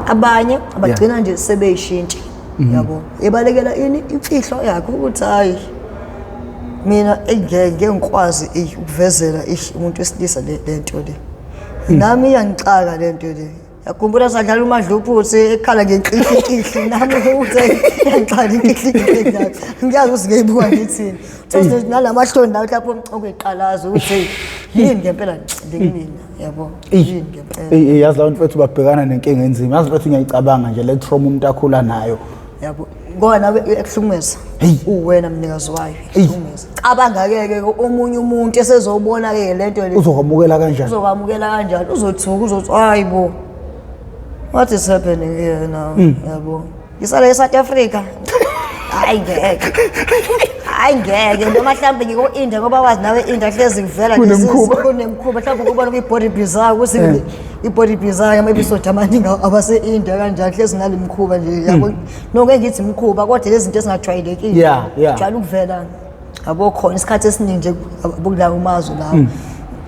Abanye abagcina nje sebeyishintsha, yabo, ebalekela ini imfihlo yakhe ukuthi hayi, mina engeke ngeke ngikwazi ukuvezela umuntu wesilisa le nto le. Nami iyangixaka le nto le. Yakhumbula sadlala umadluphuthi ekhala ngenhlihlihli, nami ukuthi iyangixaka inhlihlihli yakhe. Ngiyazi ukuthi ngiyibuka ngithini. Uthole nalamahloni nawe lapho okuyiqalaza ukuthi yini ngempela lekumina, yabo, yini ngempela. Ey, yazi lawo mfethu babhekana nenkinga enzima. Yazi mfethu, ngiyayicabanga nje le trauma umuntu akhula nayo. Yabo, ngoba nawe ekuhlukumeza uwena mnikazi wayo, ekuhlukumeza. Cabanga-ke ke omunye umuntu esezobona-ke le nto le. Uzokwamukela kanjani? Uzokwamukela kanjani? Uzothuka, uzothi hayi bo, what is happening here now? Yabo, ngisale e-South Africa, hayi ngeke, hayi ngeke, noma mhlawumbe ngiko-India, ngoba wazi nawe i-India hlezi kuvela Kunemikhuba. Kunemikhuba, mhlawumbe ukubona kwi-Body Bizarre ukuthi i-Body Bizarre ama-episode amaningi abase-India kanjani, hlezi nale mikhuba nje, yabo. No, ngeke ngithi imikhuba, kodwa lezi zinto ezingajwayelekile jwayele ukuvela, yabo, khona isikhathi esiningi nje kulawo mazwe lawo.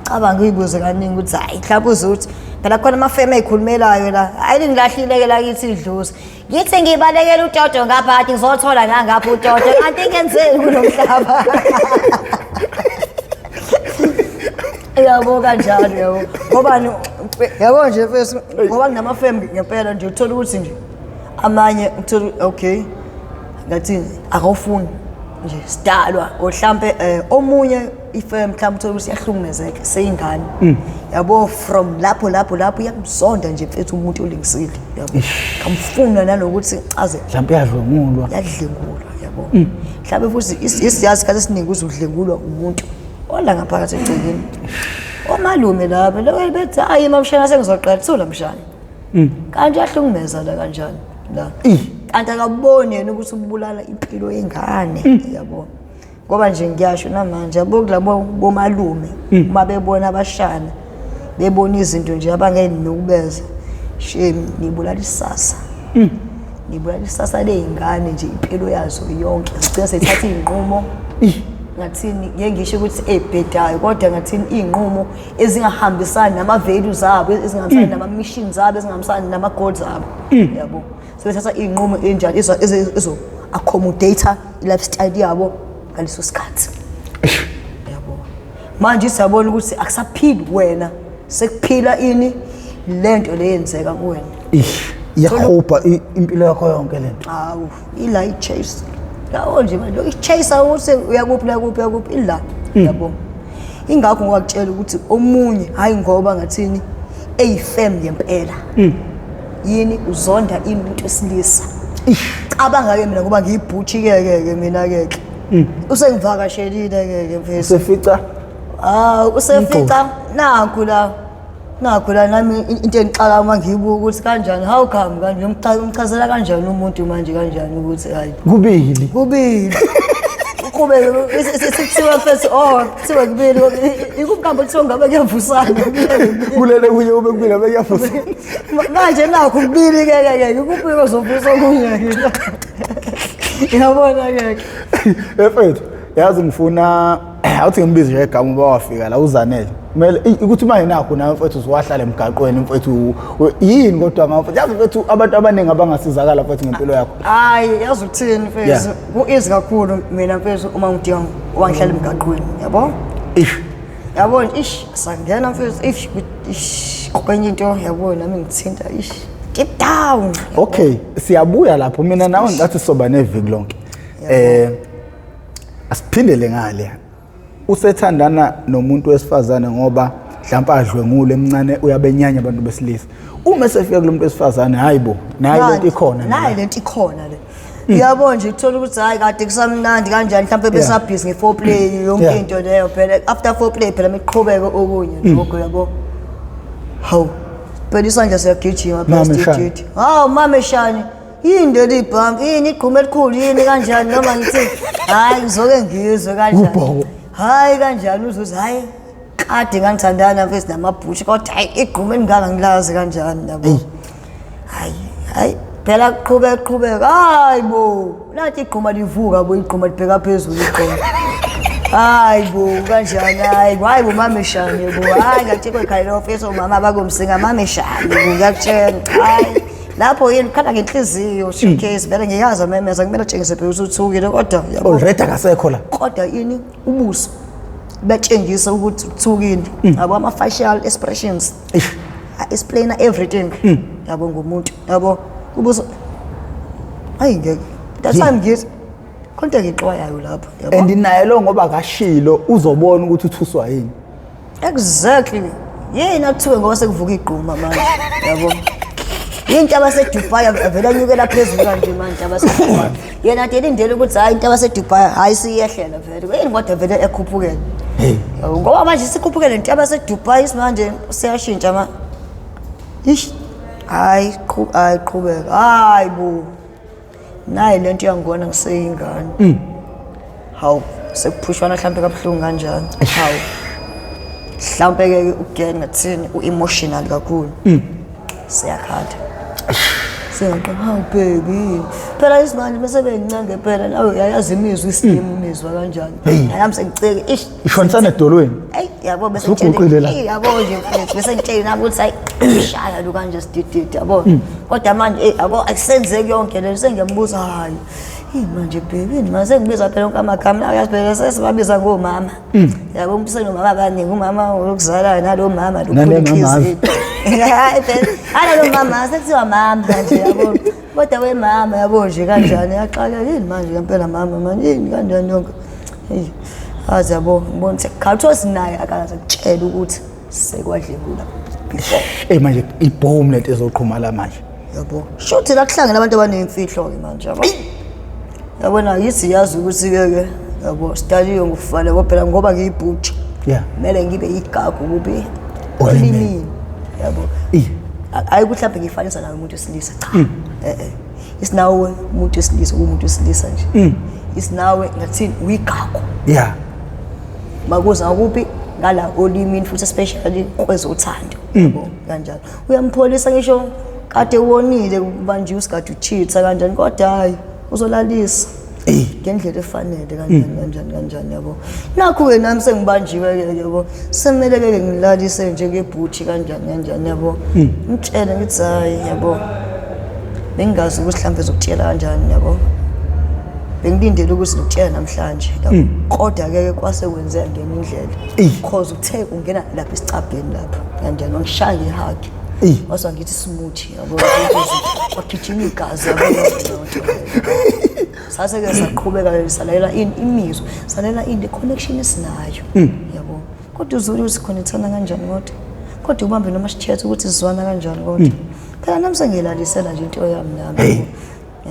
Cabanga uyibuze kaningi ukuthi hayi, mhlawumbe uze uthi phela khona amafemu ey'khulumelayo la, hayi lingilahlile-ke lakithi idlozi, ngithi ngibalekela utoto ngapha, kade ngizothola nangapha utoto, kanti ngenzeni kulo mhlaba, yabo, kanjalo, yabo. Ngobani, yabo nje mfethu, ngoba kunamafemu ngempela nje, uthola ukuthi nje amanye uthola, okay, ngathi akawufuni nje sidalwa, or mhlambe omunye ifem mhlawumbe uthola ukuthi iyahlukumezeka seyingane, yabo, from lapho lapho lapho iyamzonda nje mfethu umuntu olingisile, yabo, kamfuna nanokuthi aze Mhlawumbe uyadlwengulwa. Yadlengulwa, yabo, mhlawumbe futhi isiyazi isikhathi esiningi uzudlengulwa umuntu ola ngaphakathi egcekeni, omalume laba lo bethi hayi mamshana, sengizoqala thula mshana, kanti uyahlukumeza la kanjani la, kanti akaboni yena ukuthi ubulala impilo yengane, yabo. Ngoba nje ngiyasho namanje, yabo, kulabo bomalume, uma bebona abashana bebona izinto nje abangenukubeza, shame, nibulala isasa, nibulala isasa ley'ngane nje, impilo yazo yonke. Zigcina seyithatha iy'nqumo, ngathini, ngeke ngisho ukuthi ey'bhedayo, kodwa ngathini, iy'nqumo ezingahambisani nama-values abo, ezingahambisani nama-missions abo, ezingahambisani nama-goals abo, yabo. Sebethatha iy'nqumo ey'njalo ezo-accommodate i-lifestyle yabo ngaleso sikhathi, yabo. Manje siyabona ukuthi akusaphili wena, sekuphila ini, lento le yenzeka kuwena. Ish, iyahubha impilo yakho yonke lento. Hawu, ila i-chase yabo nje manje, i-chase ukuthi uyakuphi, uyakuphi, uyakuphi, ila, yabo. Ingakho ngwakutshela ukuthi omunye, hayi ngoba ngathini, eyifem ngempela yini, uzonda ini umuntu wesilisa. Cabanga-ke mina, ngoba ngiyibhutshi-ke ke ke mina-ke ke, usengivakashelile-ke ke mfethu. Usefica. Ah, usefica nakhu la, nakhu la nami into engixaka uma ngiyibuka ukuthi kanjani, how come kanje, umchazela kanjani umuntu manje kanjani ukuthi hayi Kubili. Kubili, uqhubeke kuthiwa mfethu, oh, kuthiwa kubili, ikumkambo kuthiwa ngabe kuyavusana. Kulele kunye ube kubili abe kuyafusa. Manje nakho kubili ke ke ke kuphi kozovusa okunye ke, yabona ke. Mfethu, yazi ngifuna awuthi ngimbize nje egama uba wafika la uZanele. Kumele ukuthi manje nakho nawe mfethu uzowahlala emgaqweni mfethu, yini kodwa ngawe mfethu? Yazi mfethu, abantu abaningi abangasizakala mfethu ngempilo yakho. Hayi, yazi ukuthini mfethu, ku-easy kakhulu mina mfethu uma ngidinga uma ngihlala emgaqweni, yabo. Ish. Yabo nje, ish, sangena mfethu, ish, ish, kwenye into, yabo, nami ngithinta, ish, deep down. Okay, siyabuya lapho mina nawe, ngicathi soba neviki lonke. Asiphindele ngale. Usethandana nomuntu wesifazane ngoba mhlawumbe adlwengule emncane, uyabenyanya abantu besilisa. Uma esefika kulo muntu wesifazane, hayi bo, nayi lento ikhona. Nayi lento ikhona le, yabo nje. Uthola ukuthi hayi, kade kusamnandi kanjani, mhlawumbe besabhizi nge-foreplay, yonke into leyo phela. After foreplay phela miqhubeke okunye lokho, yabo. Hawu phela isandla siyagijima phela. Mama Eshani. Sidididi, hawu mama eshani, yini leli bhamp, yini igquma elikhulu, yini kanjani, noma ngithi hayi, ngizoke ngizwe kanjani. Ubhoko. Hayi kanjani, uzuthi hayi, kade ngangithandana mfethu namabhushi, kodwa hayi, igquma elingaka ngilazi kanjani, yabo. Hayi hayi phela kuqhubeka qhubeka, hayi bo, nathi igquma livuka bo, igquma libheka phezulu igquma, hayi bo, kanjani, hayi hayi bo, mama eshane bo, hayi ngiyakutshela, ekhaya ofisa omama bakomsinga, mama eshane bo, ngiyakutshela, hayi. Lapho yini ukhala ngenhliziyo showcase vele ngiyazi amemeza kumele atshengise phela ukuthi uthukile kodwa yabo. Already akasekho la. Kodwa yini ubuso betshengisa ukuthi uthukile. Yabo ama facial expressions. Eish. Explain everything. Yabo ngomuntu. Yabo ubuso ayi ngeke. That's why ngithi khonto engixwayayo lapho. Yabo. And naye lo ngoba akashilo uzobona ukuthi uthuswa yini. Exactly. Yini athuke ngoba sekuvuka igquma manje. Yabo. Yinto abaseDubai avela nyukela phezulu kanje manje abaseDubai. Yena ade elindele ukuthi hayi into abaseDubai hayi siyehlela vele. Yini kodwa vele ekhuphukele. Hey. Yabo ngoba manje sikhuphukele into abaseDubai manje siyashintsha ma. Ish. Hayi qhu hayi qhubeka. Hayi bo. Nayi lento yangibona ngiseyingane. Hawu sekuphushwana mhlambe kabuhlungu kanjani. Hawu. Mhlambe ke ugena ngathini u-emotional kakhulu. Siyakhala. Siyaqala hawu baby. Phela isimanje bese bengincenge phela nawe uyayazi imizwa isilimu imizwa kanjani. Hey. Nami sengiceke ish. Ishonisana edolweni. Eyi yabo bese Usuguqile la. Eyi, yabo nje mfethu bese ngitshela nami ukuthi hayi shaya lo kanje sidididi yabo. Kodwa manje eyi yabo akusenzeki yonke le sengiyambuza hayi. Yini manje baby yini manje sengibiza phela onke amagama nawe yazi phela sesibabiza ngomama. Yabo umuntu senomama abaningi umama wokuzalayo nalo mama lo Nale khulu mama. inhliziyo. Hayi phela alalo mama sekuthiwa mama nje yabo. Kodwa we mama yabo nje kanjani yaxaka yini manje ngempela mama manje yini kanjani yonke. Hey azi yabo ngibona ukuthi khathiwa sinaye akaze kutshela ukuthi sekwadlengula before. Eh manje ibhomu lento ezoqhuma la manje. Yabo. Shuthi la kuhlangene abantu abanemfihlo ke manje yabo. Yabona yithi yazi ukuthi ke ke yabo sidaliwe ngokufana yabo phela ngoba ngiyibhutsha. Yeah. Kumele ngibe igagu kubi Olimini. olimini. Yabo. Eh. Hayi ukuthi mhlawumbe ngiyifanisa naye umuntu wesilisa cha. Eh eh. Isinawe umuntu wesilisa umuntu wesilisa nje. Isinawe ngathini uyigagu. Yeah. Makuza kuphi ngala olimini futhi especially kwezothando yabo kanjalo. Uyampholisa ngisho kade wonile kubanjiwe usigade uchitha kanjani kodwa hayi uzolalisa. Eh. Ngendlela efanele kanjani kanjani kanjani yabo. Nakhu ke nami sengibanjiwe ke yabo. Semele ke ngilalise nje ngebhuthi kanjani kanjani yabo. Ngitshele ngithi hayi yabo. Bengingazi ukuthi mhlawumbe zokutshela kanjani yabo. Bengilindele ukuthi ngikutshela namhlanje yabo. Kodwa ke kwase kwenzeka ngenye indlela. Eh. Cause uthe ungena lapha esicabheni lapha kanjani wangishaya ngehug. Eh. Wase ngithi smoothie yabo. Wagijima igazi yabo. Sase ke saqhubeka salalela imizwa, salalela into connection esinayo. Yabo. Kodwa uzulu usikhonethana kanjani kodwa? Kodwa ubambe noma sithethe ukuthi sizwana kanjani kodwa. Phela nami sengilalisela nje into yami nami. Hey.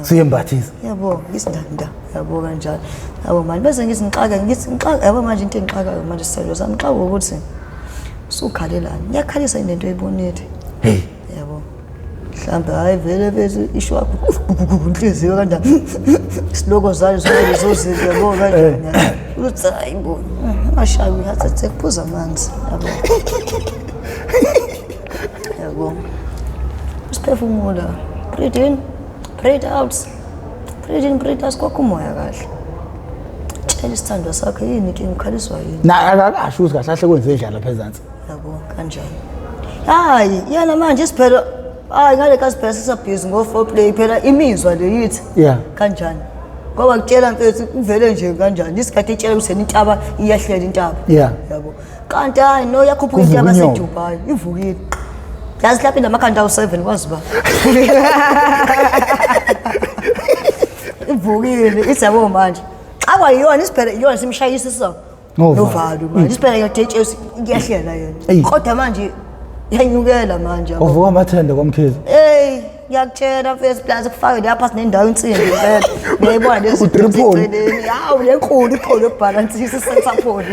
Siyembathisa. Yabo, ngisindanda, yabo kanjalo. Yabo manje bese ngithi ngixaka, ngithi ngixaka, yabo manje into engixakayo manje siselo sami ngixaka ukuthi usukhalelani. Iyakhalisa into oyibonile. Hey. Yabo. Mhlambe hayi vele bese isho wakho inhliziyo kanjani. Siloko zayo zonke lezo zinto yabo kanjani. Uthi hayi bo, ungashayi i-heart attack phuza amanzi yabo. Yabo. Usiphefumula. Breathe in, breathe out. Breathe in, breathe out kwakho umoya kahle. Tshela isithandwa sakho yini inkinga ukhaliswa yini. Na akakasho ukuthi kahle kahle kwenze njani lapha ezansi. Yabo kanjani. Hayi, yena manje siphela hayi ngale kazi phela sisabhizi ngo foreplay phela imizwa le yithi. Yeah. Kanjani? Ngoba kutshela mfethu uvele nje kanjani isikhathi etshela ukuthi intaba iyehlela intaba. Yeah. Yabo. Kanti hayi no yakhuphuka Kuvuka intaba inyoka. yaseDubai ivukile. Yazi lapha inamakhanda awu7 kwazi ba. Ivukile ithi yabo manje. Xa kwayiyona isiphela iyona simshayisa so. Novalo. Novalo manje isiphela ngiyadetshela kuyehlela yena. Eyi. Kodwa manje yanyukela manje yabo. Wavuka amathende kwamkhize. Hey, ngiyakutshela mfethu plus kufake lapha sinendawo insimbi impela. Ngiyayibona lezi Utripoli. Hawu lenkulu ipholi yokubhalansisa i-center pole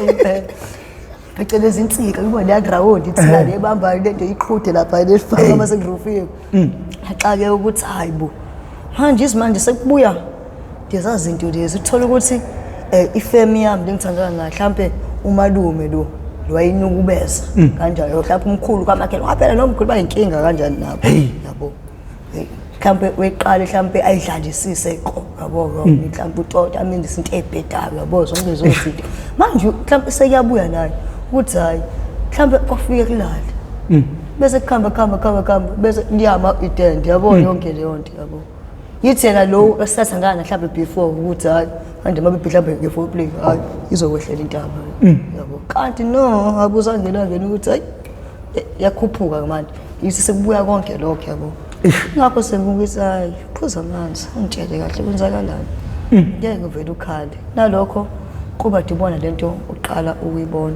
impela. Phecelezi insika uyibona leya ground insika le ebambayo lento iqhude lapha lefaka mase kuroofiwe. Axake ukuthi hayi bo. Manje isimanje sekubuya leza zinto lezi uthola ukuthi ifemi yami lengithandana naye mhlambe umalume lo lwayinukubeza kanjalo mhlawumbe umkhulu kwamakhelwane waphela nomkhulu bayinkinga kanjani nabo yabo. Mhlambe weqale mhlambe ayidlalisise qo yabo mhlambe utota amenzise into ebhedayo yabo zonke lezo zinto manje mhlambe sekuyabuya naye ukuthi hayi mhlambe kwafike kulala. Bese kuhamba kuhamba kuhamba kuhamba bese liyama itende, yabo, yonke leyo nto, yabo. Yithi yena lo esathandana mhlawumbe before ukuthi hayi manje mabe mhlawumbe nge-foreplay, hayi izokwehlela intaba, yabo. Kanti no, abuzangena ngena ukuthi hayi yakhuphuka manje, yithi sekubuya konke lokho, yabo. Ngakho sengukuthi hayi, phuza amanzi, ungitshele kahle kwenzakalani, ngeke uvele ukhale nalokho kuba dibona lento uqala ukuyibona,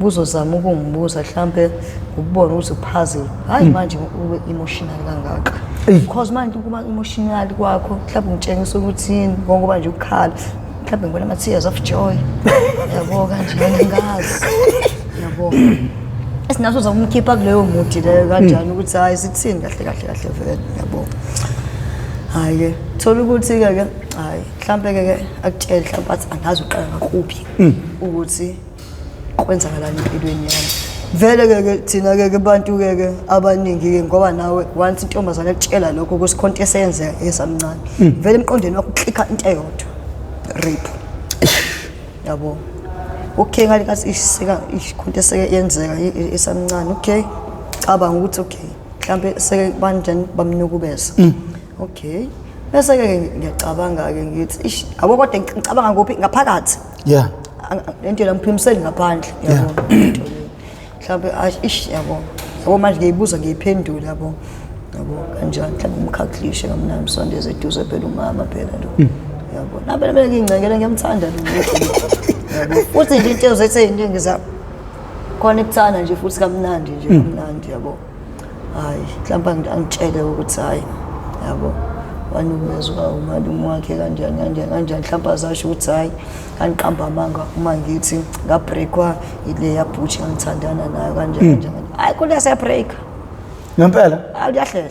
buzozama ukungibuza mhlambe ukubona ukuthi uphazile, hayi manje ube emotional kangaka, because manje ukuba emotional kwakho mhlawumbe ngitshengisa ukuthi yini, ngokuba nje ukukhala mhlawumbe ngibona ama-tears of joy, yabo, kanjena ngazi, yabo, esinaso uzamkhipha kuleyo mood leyo kanjani, ukuthi hayi sithini kahle kahle kahle vele, yabo. Hhayi-ke thola ukuthi-ke ke hhayi mhlampe-ke ke akutshele mhlampe athi angazi uqala ngakuphi ukuthi kwenzakalani empilweni yami. Vele-ke ke thina-ke ke bantu-ke ke abaningi-ke, ngoba nawe once intombazane ekutshela lokho ukuthi khona into eseyenzeka esamncane, vele emqondweni wakho uklikha into eyodwa, rape, yabo. Okay, ngale nkathi isika khona eseke yenzeka esamncane, okay, cabanga ukuthi okay mhlambe seke banjani bamnukubeza, okay, bese-ke ngiyacabanga-ke ngithi ish, yabo, kodwa ngicabanga kuphi ngaphakathi. Lento la ngiphimiseli ngaphandle, yabo, into le mhlawumbe ish, yabo, yabo, manje ngiyibuza ngiyiphendula, yabo, yabo, kanjani mhlawumbe umkhaklishe kamnandi, msondeze eduze phela umama phela lo, yabo, nabe mina ngiyincengele, ngiyamthanda lo muntu, yabo, futhi nje into zethu ey'ningi za khona ekuthanda nje futhi kamnandi nje kamnandi, yabo. Hayi mhlawumbe angitshele ukuthi hayi, yabo, wanukubezwa umalume wakhe kanjani kanjani kanjani, mhlawumbe azasho ukuthi hayi kangiqamba amanga uma ngithi ngabreakwa ile yabhuthi ngangithandana nayo kanjani kanjani, hayi kule siyabreak. Ngempela. Hayi kuyahlehla,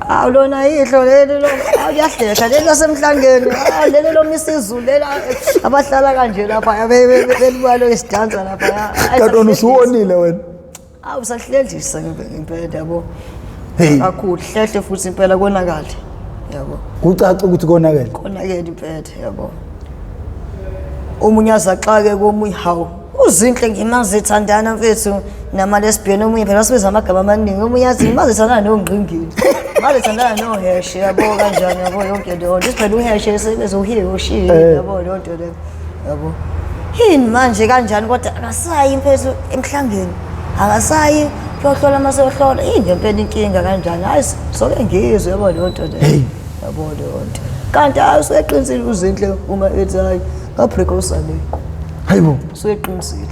awu lona ihlo leli lo, awu kuyahlehla leli lasemhlangeni, hayi leli lomisa izulu leli abahlala kanje lapha belibalo esidansa lapha. Kanti wena usuwonile wena. Awu sahlelisa ngempela, yabo. Hey. Kakhulu hlehle futhi impela konakale, yabo. Kucaca ukuthi konakele. Konakele impela, yabo. Omunye azaxake komunye, hawu uZinhle ngimazi ethandana mfethu nama-lesbian, omunye phela sibiza amagama amaningi, omunye athi ngimazi ethandana nongqingili, mazi ethandana noheshe, yabo, kanjani, yabo, yonke leyo nto. Isiphela uheshe sebeze uhiye ushiye, yabo, leyo nto leyo, yabo. Yini manje kanjani kodwa akasayi mfethu emhlangeni, akasayi kuyohlola, uma seyohlola yini ngempela inkinga kanjani, hayi soke ngizwe, yabo, leyo nto leyo, yabo, leyo nto. Kanti hayi usuyeqinisile uZinhle uma ethi hayi ngabreak usale. Hayibo. Usuyeqinisile,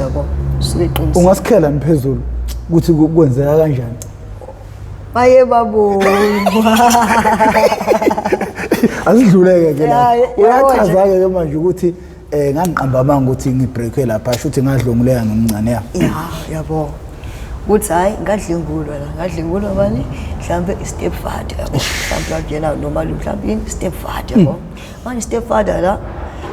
yabo, usuyeqinisile. Ungasikhela phezulu ukuthi kwenzeka kanjani? Baye babonga. Asidluleke ke Ya, la. yabo nje. Uyachaza ke manje ukuthi ngangiqamba amanga ukuthi ngibreakwe lapha, shuthi ngadlonguleka ngomncane ya. Ya, yabo, ukuthi hhayi ngadlengulwa la, ngadlengulwa bani, mhlawumbe i-step father, yabo, mhlawumbe wakuyena nomalume, mhlawumbe yini step father, yabo. Manje step father la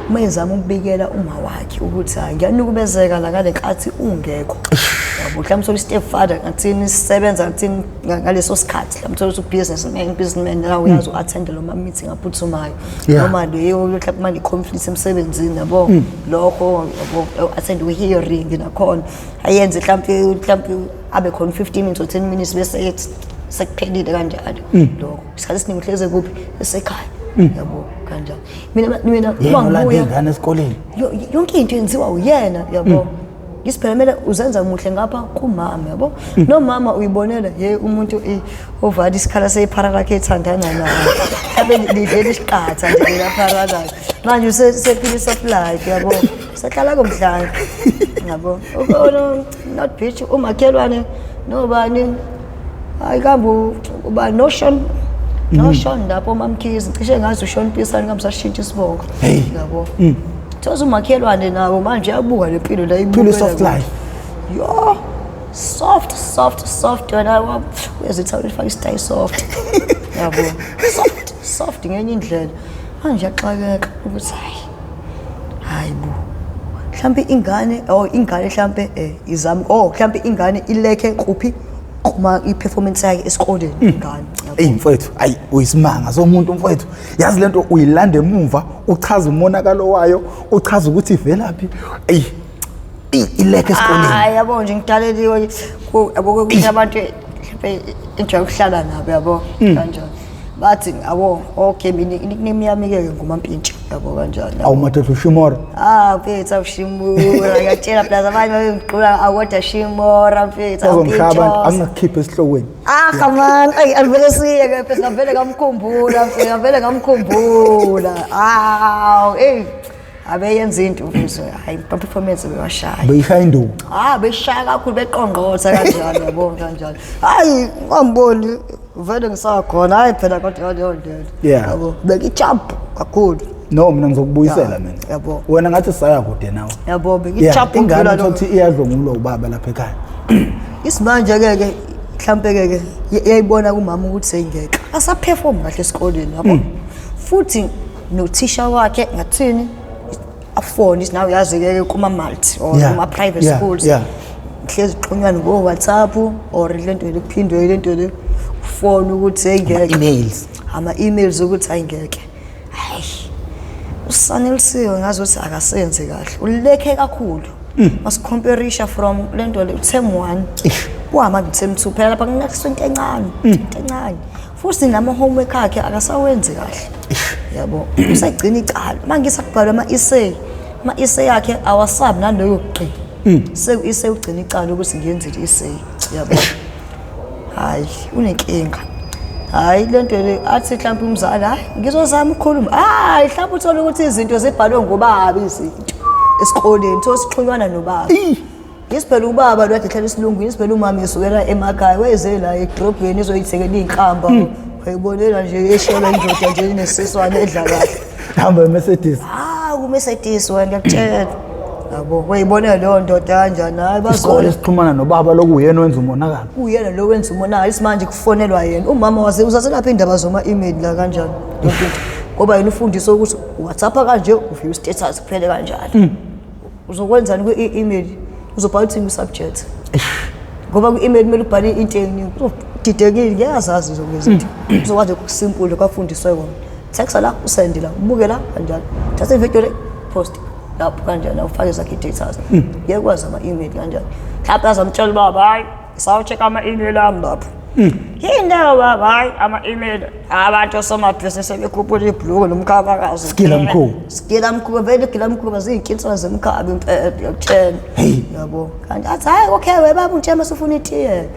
uma ezama ukubikela uma wakhe ukuthi hayi ngiyanukubezeka la ngale nkathi ungekho, yabo, mhlawumbe uthole i-step father ngathini sisebenza ngathini ngaleso sikhathi, mhlawumbe uthole ukuthi u-businessman, businessman la uyazi u-attende lo ma-meeting aphuthumayo, noma leyo mhlawumbe manje i-conflict emsebenzini, yabo, lokho, yabo, attend u-hearing nakhona ayenze mhlawumbe abe khona 15 minutes or 10 minutes bese ethi sekuphelile kanjalo lokho. Isikhathi esiningi uhleze kuphi, esekhaya, yabo, kanjalo. Mina Yena uma olanda ngibuya ingane esikoleni. Yonke into yenziwa uyena, yabo. Ngisiphela kumele uzenza muhle ngapha kumama, yabo, nomama uyibonela ye umuntu ovala isikhala seyiphara lakhe ethandana naye, abe lidlela isiqatha nje lela phara lakhe, manje usephila soft life, yabo, sehlala komhlanga, yabo, ukhona not beach umakhelwane nobani, hayi kambe ubani noShon, noShon lapho uMamkhize, cishe ngazi uShon Pisani, kambe sashintsha isibongo. Hey. Yabo, thoza umakhelwane nawo manje uyabuka le mpilo la. Phila i-soft life. Yo, soft soft soft, wena uyazitha ulifaka isitayi soft, yabo, soft soft ngenye indlela. Manje yaxakeka ukuthi hayi, hayi bo, mhlambe ingane, oh ingane mhlambe izama, oh mhlambe ingane ilekhe kuphi kuma i-performance yakhe esikoleni ingane, yabo. Eyi mfowethu, ayi uyisimanga somuntu mfowethu. Yazi lento uyilanda emuva, uchaza umonakalo wayo, uchaza ukuthi ivelaphi. Eyi. Ilekhe esikoleni. Hayi yabo nje ngidaleliwe yabo kokunye abantu mhlawumbe enjwayele ukuhlala nabo yabo kanjani. Bathi yabo okay mina i-nickname yami-ke ke nguMampintsha yabo kanjani. Awu madoda ushimora. Ah mfethu awushimura ngiyakutshela plus abanye babengiqula akodwa shimora mfethu Bazongishaya abantu awumpintshosa. angingakukhipha esihlokweni. Ah man, ayi alivele siye ke mfethu ngavele ngamkhumbula mfethu ngavele ngamkhumbula. Aw, ey abeyenza into mfethu hayi performance bewashaya. Beyishaya induku. Ah beshaya kakhulu beqongqotha kanjalo yabo kanjalo. Hayi ngamboni vele ngisakhona hayi phela kodwa leyo ndlela. Yabo bekijump kakhulu. No mina ngizokubuyisela mina. Yabo. Wena ngathi saya kude nawe. Yabo bekijump Ingane uthi iyadlwengulwa ubaba lapha ekhaya. Isimanje ke ke mhlambe ke ke yayibona kumama ukuthi seyingeke. Asaperform kahle esikoleni yabo. Futhi nothisha wakhe ngathini afone nawe uyazi ke kuma multi or kuma private schools. Hlezi xhunywana ngo WhatsApp or lento lekuphindwe lento le ufone ukuthi seyingeke. Emails. Ama emails ukuthi ayingeke. Hayi. Usanelisiwe ngazi ukuthi akasenzi kahle. Ulekhe kakhulu. Masicomparisha from lento le term 1. Kuhamba term 2 phela lapha kunakuswa into encane, into encane. Futhi nama homework akhe akasawenzi kahle. Yabo. Usegcina icala. Mangisa kubhalwa ama essay. Ama essay yakhe awasabi naloyo gqi. Seku essay ugcina icala ukuthi ngiyenzile essay. Yabo. Hayi, unenkinga. Hayi lento le athi mhlawumbe umzali hayi ngizozama ukukhuluma. Hayi mhlawumbe uthola ukuthi izinto zibhalwe ngobaba izinto esikoleni thola sixhunywana nobaba. Isiphela ubaba lo kade ehlala esilungwini, isiphela umama esukela emakhaya weze la edrobheni ezoyithekela iy'nhlamba. Wayibonela nje eshelwa indoda nje inesiswane edla kahle. Hamba eMercedes. Ah, kuMercedes wena ngiyakutshela. Yabo, wayibonela leyo ndoda kanjani? Hayi Isikole bazona. esixhumana nobaba lokuyena wenza umonakalo. Kuyena lo wenza umonakalo isimanje kufonelwa yena. Umama wase usaselapha indaba zoma email la kanjani. Yonke into. Ngoba yena ufundiswe ukuthi WhatsApp kanje uview status kuphele kanjalo. Uzokwenzani kwi-email? Uzobhala uthini kwi-subject? Ngoba kwi-email kumele ubhale into eningi. Uzodidekile, ngeke azazi zonke izinto. Uzokwazi ukusimple kwafundiswe kona. Text la, usend la, ubuke la kanjalo. Thatha ivideo le, post lapho kanjalo, ufake zakhe i-data. Ngeke kwazi ama-email kanjalo. Mhlawumbe azamtshela ubaba, hayi, sawu-check ama-email ami lapho. Yini leyo baba, hayi ama-email. Abantu osomabhizinisi sebekhuphula ibhuluku nomkhabakazi. Sigila mkhuba. Sigila mkhuba vele igila mkhuba ziyinkinsana zemkhabi impela ngiyakutshela. Hey. Yabo. Kanti athi hayi okay we baba ungitshela mase ufuna itiye.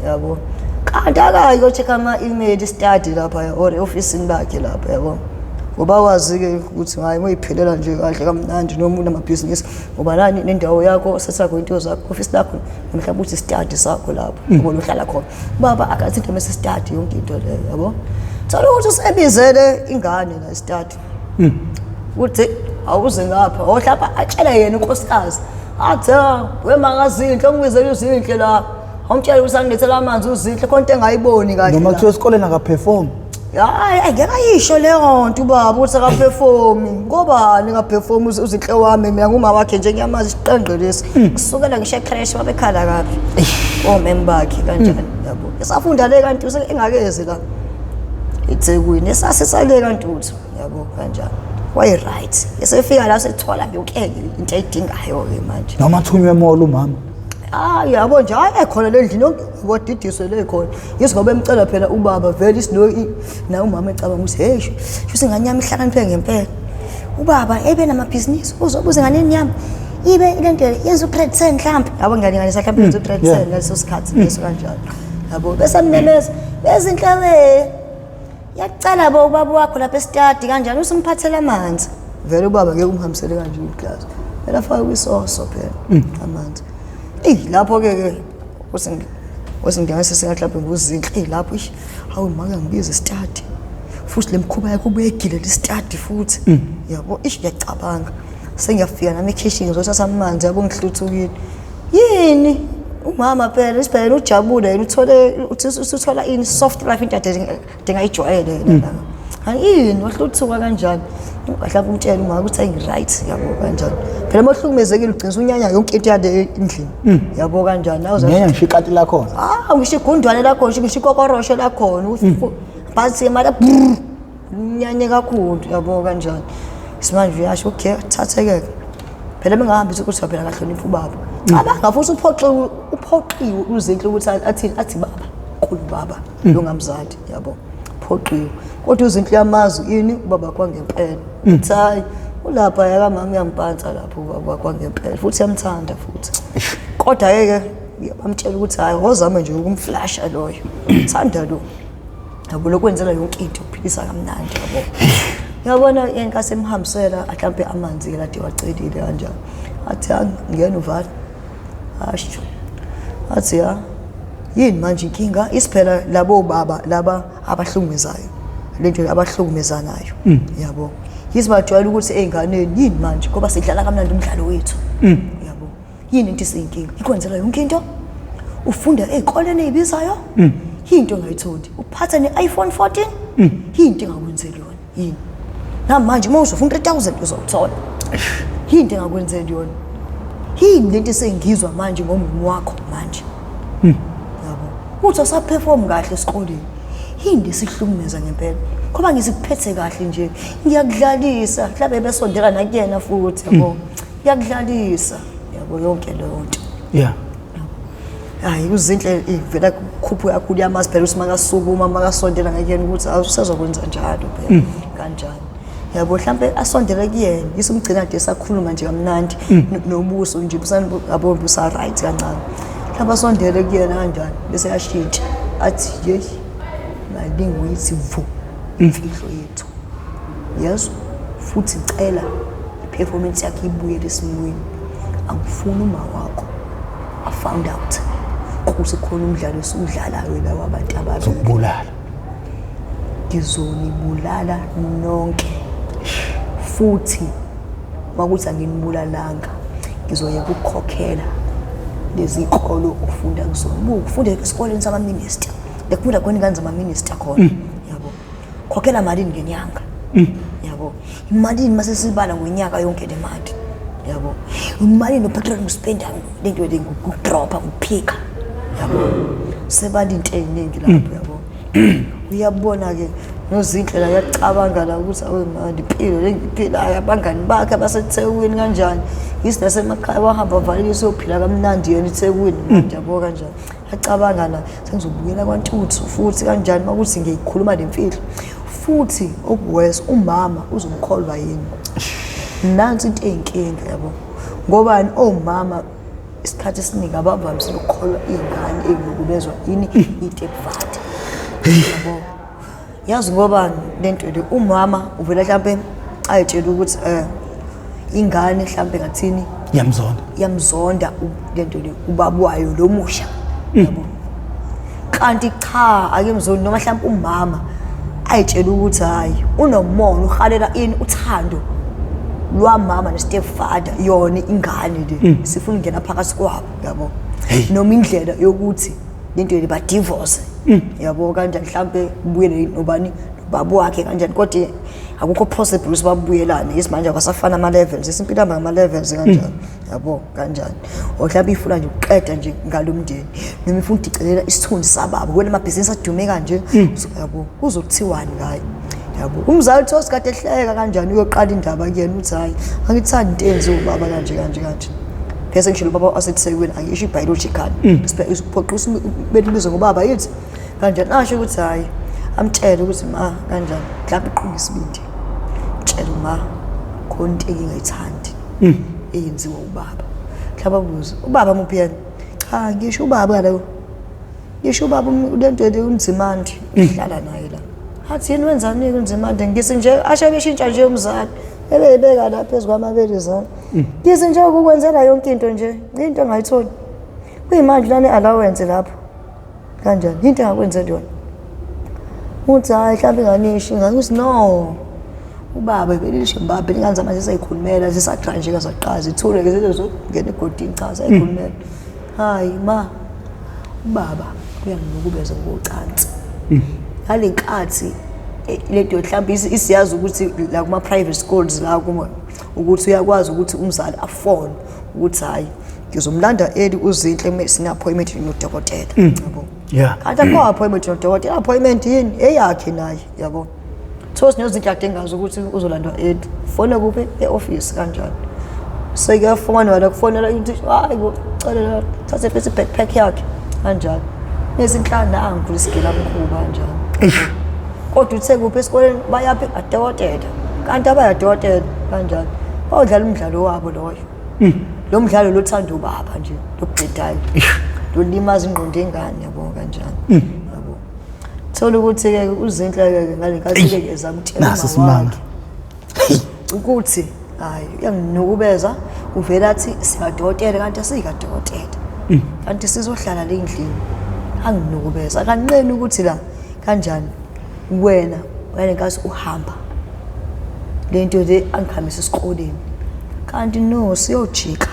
Yabo. Kanti akayi ko-check ama-email study lapha or e-ofisini lakhe lapha yabo. Ngoba wazi-ke ukuthi hayi uyiphilela nje kahle kamnandi noma unamabhizinisi ngoba nani nendawo yakho sesakho into zakho ofisi lakho mhlawumbe uthi study sakho lapho ngoba uhlala khona. Baba akathi into mase study yonke into leyo yabo. Thola ukuthi usebizele ingane la study. Uthi awuze ngapha ohlapha atshele yena unkosikazi. Athi wemakazinhle ongibizele uzinhle la. Awumtshela ukuthi angilethela amanzi uzinhle khona into engayiboni kahle. Noma la. kuthiwa esikoleni akaperform. Hayi angeke ayisho leyo nto ubaba ukuthi akaperformi. Ngobani engaperformi uzinhle wami mina nguma wakhe nje ngiyamazi isiqengqe lesi. Kusukela ngisho ecrash babekhala kabi. Omem bakhe kanjani yabo. Esafunda le kanti engakezi la. eThekwini esasesale kaNtuthu yabo kanjani. Waye right. Esefika la sethola yonke into ayidingayo ke manje. Noma thunywe emall umama. Ah yabo nje hayi ekhona le ndlini yonke wadidiswe le khona. Yithi ngoba emcela phela ubaba vele isino na umama ecabanga ukuthi hey shuthi ingane yami ihlakaniphe ngempela. Ubaba ebe namabhizinisi uzobuza ingane yami ibe lento yenza u-grade 10 mhlambe. Yabo ngiyalinganisa mhlambe yenza u-grade 10 ngaleso sikhathi leso kanjalo. Yabo bese amemeza bezinhle Yacela bo ubaba wakho lapha esitadi kanjani usumphathela amanzi. Vele ubaba ngeke umhambisele kanje iglasi. Phela afake kwisoso phela amanzi. Eyi lapho ke ke usingena sesingahlaphe nguzinhle. Eyi lapho ish hawu make ngibiza isitadi. Futhi lemkhuba yakho ubuye egilela isitadi futhi. Yabo ish ngiyacabanga. Sengiyafika nami ekhishini ngizothatha amanzi yabo ngihluthukile. Yini? Umama phela isiphela ujabule yena uthole uthi usuthola ini soft life into ade ngayijwayele yena la. Hayi yini wahluthuka kanjani? Mhlawumbe umtshele umama ukuthi ayi right yabo kanjani. Phela uma uhlukumezekile ugcina unyanya yonke into yale endlini. Yabo kanjani? Awuza Ngeke ngisho ikati lakhona. Ah ngisho igundwane lakhona ngisho ikokoroshe lakhona bathi mara unyanye kakhulu yabo kanjani. Isimanje uyasho okay thathekeke. Phela bengahambisa ukuthi phela kahlonipha ubaba. Cabanga futhi uphoxiwe, uphoqiwe uZinhle ukuthi athi athi baba, nkulu baba, longamzali, yabo. Phoqiwe. Kodwa uZinhle uyamazi ini ubaba kwangempela. Uthi hayi, ulapha yakamama uyampansa lapho ubaba kwangempela futhi uyamthanda futhi. Kodwa ke bamtshela ukuthi hayi wozama nje ukumflasha loyo. Thanda lo. Yabo lokwenzela yonke into uphilisa kamnandi yabo. Uyabona yenkathi emhambisela mhlampe amanzi ke lade wacelile kanjalo. Athi ngena uvala. Asho. Athi ya yini manje inkinga isiphela labo baba laba abahlukumezayo lento abahlukumezanayo yabo yithi bajwayele ukuthi ey'nganeni yini manje ngoba sidlala kamnandi umdlalo wethu yabo yini into iseyinkinga ikwenzela yonke into ufunda ey'koleni ey'bizayo yinto ongayitholi uphatha ne-iPhone 14 yinto engakwenzeli yona yini namanje uma uzofuna 3000 uzowuthola yinto engakwenzeli yona yini lento esengizwa manje ngomama wakho manje yabo uthi asaperform kahle esikoleni yini esihlukumeza ngempela ngoba ngisikuphethe kahle nje ngiyakudlalisa mhlawumbe besondela nakuyena futhi yabo ngiyakudlalisa yabo yonke leyo nto. Yeah. Hayi uZinhle ivela kukhuphuka kakhulu yamazi phela ukuthi makasukuma makasondela ngakuyena ukuthi awusezokwenza njalo phela kanjani. Yabo mhlambe asondele kuyena isumgcina nje esakhuluma nje kamnandi nobuso nje busani yabo busa right kancane. Mhlambe asondele kuyena kanjani bese yashintsha athi yeyi malinguyithi vu imfihlo yethu. Yezwa futhi cela i-performance yakhe ibuyele esimweni. Angifuni uma wakho a found out ukuthi khona umdlalo esiwudlalayo la wabantu ababili. Zokubulala. Ngizonibulala nonke. Futhi makuthi anginibulalanga ngizoyeka ukukhokhela lezi zikolo ofunda kuzona. Buka ufunda esikoleni sama-minister. Bekufunda khona ingane zama-minister khona. Yabo. Khokhela malini ngenyanga? Yabo. Imalini mase sibala ngonyaka yonke le mali. Yabo. Imalini nopetrol ngispenda lento le ngikudropa ngikuphika. Yabo. Sebala into eziningi lapho yabo. Uyabona ke noZinhle la uyacabanga la ukuthi awe manje impilo le ngiphilayo abangani bakhe abaseThekwini kanjani. Yisi nasemakhaya wahamba valelisa uyophila kamnandi yena eThekwini manje yabo kanjani. Acabanga la sengizobuyela kwaNtuthu futhi kanjani makuthi ngiyikhuluma lemfihlo. Futhi okuwes umama uzomkholwa yini? Nansi into eyinkinga yabo. Ngobani omama isikhathi esiningi abavamisile ukukholwa iy'ngane ey'nukubezwa yini i-stepfather. Yabo. Yazi ngobani lento le umama uvela mhlampe ayitshela ukuthi ingane mhlampe ngathini Yamzonda. Yamzonda lento le ubaba wayo lo musha. Yabo. Kanti cha akemzondi noma mhlampe umama ayitshela ukuthi hayi unomona uhalela ini uthando lwamama ne-stepfather yona ingane le sifuna ukungena phakathi kwabo yabo noma indlela yokuthi lento le ba-divorce yabo kanjani mhlampe kubuyele nobani nobaba wakhe kanjani kodwa akukho possible ukuthi babuyelane isimanje akwasafana ama-levels isimpilo ihamba ngama-levels kanjani yabo kanjani or mhlawumbe ifuna nje ukuqeda nje ngalo mndeni noma ifuna ukudicelela isithunzi sababa kwena amabhizinisi adume kanje yabo kuzokuthiwani ngayo yabo umzali uthi osikade ehleka kanjani uyoqala indaba kuyena uthi hayi angithandi into eyenziwa ubaba kanje kanje kanje phese ngisho ubaba waseThekwini angisho i-biological siphoqa belibize ngobaba yithi kanjani asho ukuthi hayi amtshele ukuthi ma kanjani mhlawumbe iqhunga isibindi tshela ma khona into engingayithandi eyenziwa ubaba mhlawumbe abuze ubaba muphi yena cha ngisho ubaba lo ngisho ubaba lento le uNzimande uhlala naye la athi yini wenzani uNzimande ngisi nje ashe beshintsha nje umzali ebeyibeka la phezu kwamabele zami ngisi nje ukukwenzela yonke into nje into engayitholi kuyimanje lana allowance lapho kanjani into engakwenzeli yona uthi hayi mhlawumbe inganisho ngakuthi no ubaba belisho mbaba ingane zamanje seyikhulumela zisadra nje kazaqala zithule ke zizongena egodini cha seyikhulumela hayi ma ubaba uyanginukubeza ngocansi ngale nkathi lento mhlawumbe isiyazi ukuthi la kuma private schools la kuma ukuthi uyakwazi ukuthi umzali afone ukuthi hayi ngizomlanda early uZinhle sine appointment nodokotela yabo. Yeah. Kanti akho appointment nodokotela, appointment yini eyakhe naye yabo. So sinoZinhle kade ngazi ukuthi uzolandwa early. Fona kuphi e-office kanjani. Sekuyafonwa la, kufonela uthisha, hayi bo, cela thathe phethe i-backpack yakhe kanjalo. Nezinhlanu nangu lesigilamkhuba kanjalo. Kodwa uthe kuphi esikoleni bayaphi adokotela. Kanti abayadokotela kanjalo. Bawudlala umdlalo wabo loyo. Lo mdlalo lothanda ubaba nje, lobhedayo. Lolimaza ingqondo yengane yabo kanjalo. Yabo. Thola ukuthi-ke uZinhle-ke ngale nkathi-ke ezama ukutshela Naso umama isimanga. wakhe ukuthi hayi uyanginukubeza, uvela athi siyadokotela kanti asikadokotela, kanti sizohlala le ndlini. Anginukubeza akanqeni ukuthi la kanjani wena ngale nkathi uhamba le nto le angikhambisa esikoleni, kanti no siyojika.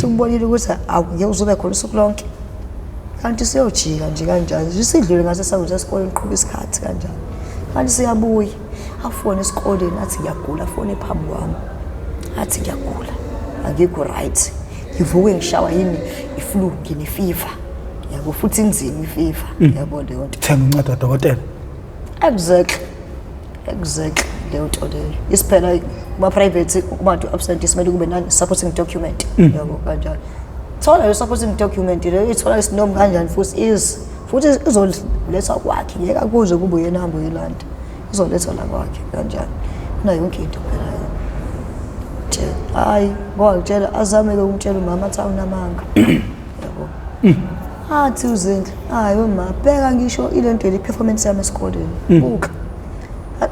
Sukubonile ukuthi awungeke uzobe khona usuku lonke, kanti siyojika nje kanjani, sidlule ngasesangweni sesikoleni, qhuba isikhathi kanjani, kanti siyabuya. Afone esikoleni athi ngiyagula, afone phambi kwami athi ngiyagula, angikho right, ngivuke ngishawa yini i-flu, ngine-fever yabo, futhi inzima i-fever yabo leyo nto. Thenga incwadi kadokotela. Exactly leyo nto leyo. Isiphela kuma-private kubantu absent simele kube nani supporting document yabo kanjalo. Thola leyo supporting document leyo, ithola isinomi kanjani, futhi is futhi izolethwa kwakhe, ngeke akuze kube uyena hamba uyilanda, izolethwa la kwakhe kanjani, nayo yonke into phela yena. Tshela, hayi ngoba ngitshela azame-ke ukumtshela umama athi awunamanga yabo. Athi uZinhle, hayi uma bheka ngisho ile nto le performance yami esikoleni, buka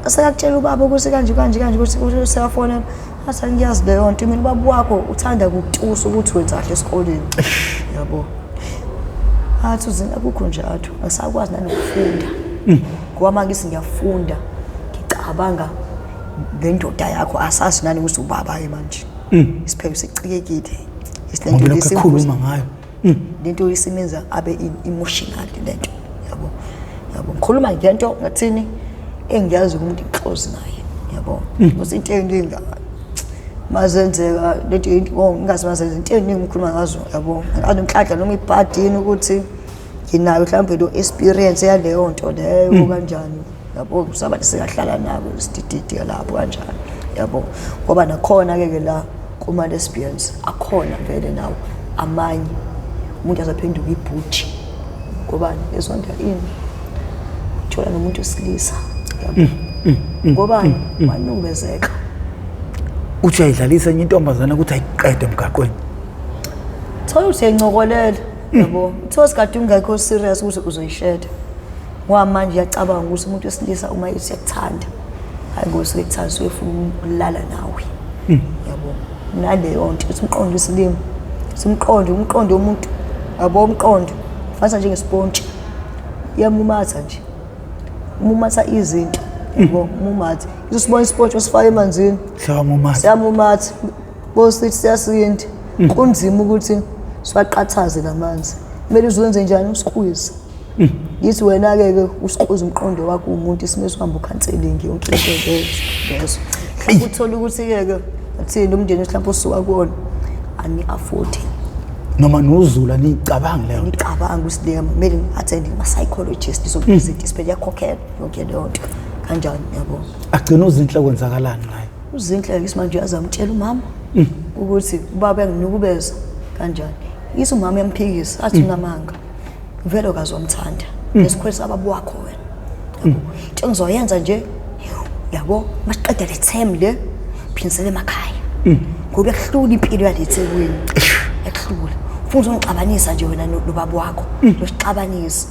sekakutshela ubaba ukuthi kanje kanje kanje, ukuthi sekafonela athi angiyazi leyo nto mina, ubaba wakho uthanda kukutusa ukuthi wenza kahle esikoleni yabo. Athi uZinhle akukho njalo, angisakwazi nanokufunda ngoba uma ngithi ngiyafunda ngicabanga ngendoda yakho, asazi nani ukuthi ubaba-ke manje isiphelo sicikekile. Ngoba lokhu ekhuluma ngayo. Lento isimenza abe emotional lento yabo. Yabo, ngikhuluma ngento ngathini engiyazi umuntu close naye yabo, ukuthi into eningi mazenzeka lento into ngingazi mazenza into eningi ngikhuluma ngazo yabo, anomhlanhla noma ibhadini ukuthi nginayo mhlawumbe lo experience yaleyo nto leyo kanjani yabo, sabantu singahlala nabo sidididi lapho kanjani yabo, ngoba nakhona ke ke la kuma lesbians akhona vele nawo amanye umuntu azaphenduka ibhuji ngoba ezonda ini thola nomuntu wesilisa yabo, ngoba wanukubezeka. Uthi uyayidlalisa enye intombazana ukuthi ayiqede emgaqweni. Thola ukuthi uyancokolela yabo, uthola sikade ungekho serious ukuthi uzoyisheda, ngoba manje uyacabanga ukuthi umuntu wesilisa uma ethi uyakuthanda, hayi ngoba usuke ekuthanda, usuke efuna ukulala nawe yabo. Naleyo nto uthi umqondo wesilima, simqondo umqondo womuntu yabo, umqondo fanisa njengesipontshi, iyamumatha nje, umumatha izinto yabo, umumatha isibona isipontshi osifaka emanzini. Siyamumatha. Siyamumatha bosithi siyasinda, kunzima ukuthi siwaqathaze lamanzi, kumele uzenze njani, usikwize. Ngithi wena-ke ke usikwize umqondo wakho umuntu isimo esihamba u-counselling yonke into lezo lezo. Mhlawumbe uthole ukuthi-ke ke athini umndeni mhlawumbe osuka kuwona ani-afford Noma nozula niyicabangi leyo nto. Ngicabanga ukuthi le kumele ngi-attend ama-psychologist zonke izinto isiphele iyakhokhelwa yonke leyo nto kanjani yabo. Agcina uZinhle kwenzakalani ngaye? UZinhle-ke isimanje uyazamtshela umama ukuthi ubaba uyanginukubeza kanjani, yithi umama uyamphikisa athi unamanga, vele ukaze wamthanda nesikhweli sababa wakho wena yabo, into engizoyenza nje yabo masiqeda le term le phindisele emakhaya ngoba yakuhlula impilo yale Thekwini, yakuhlula, ufuna uzongixabanisa nje wena nobaba wakho, losixabanisa.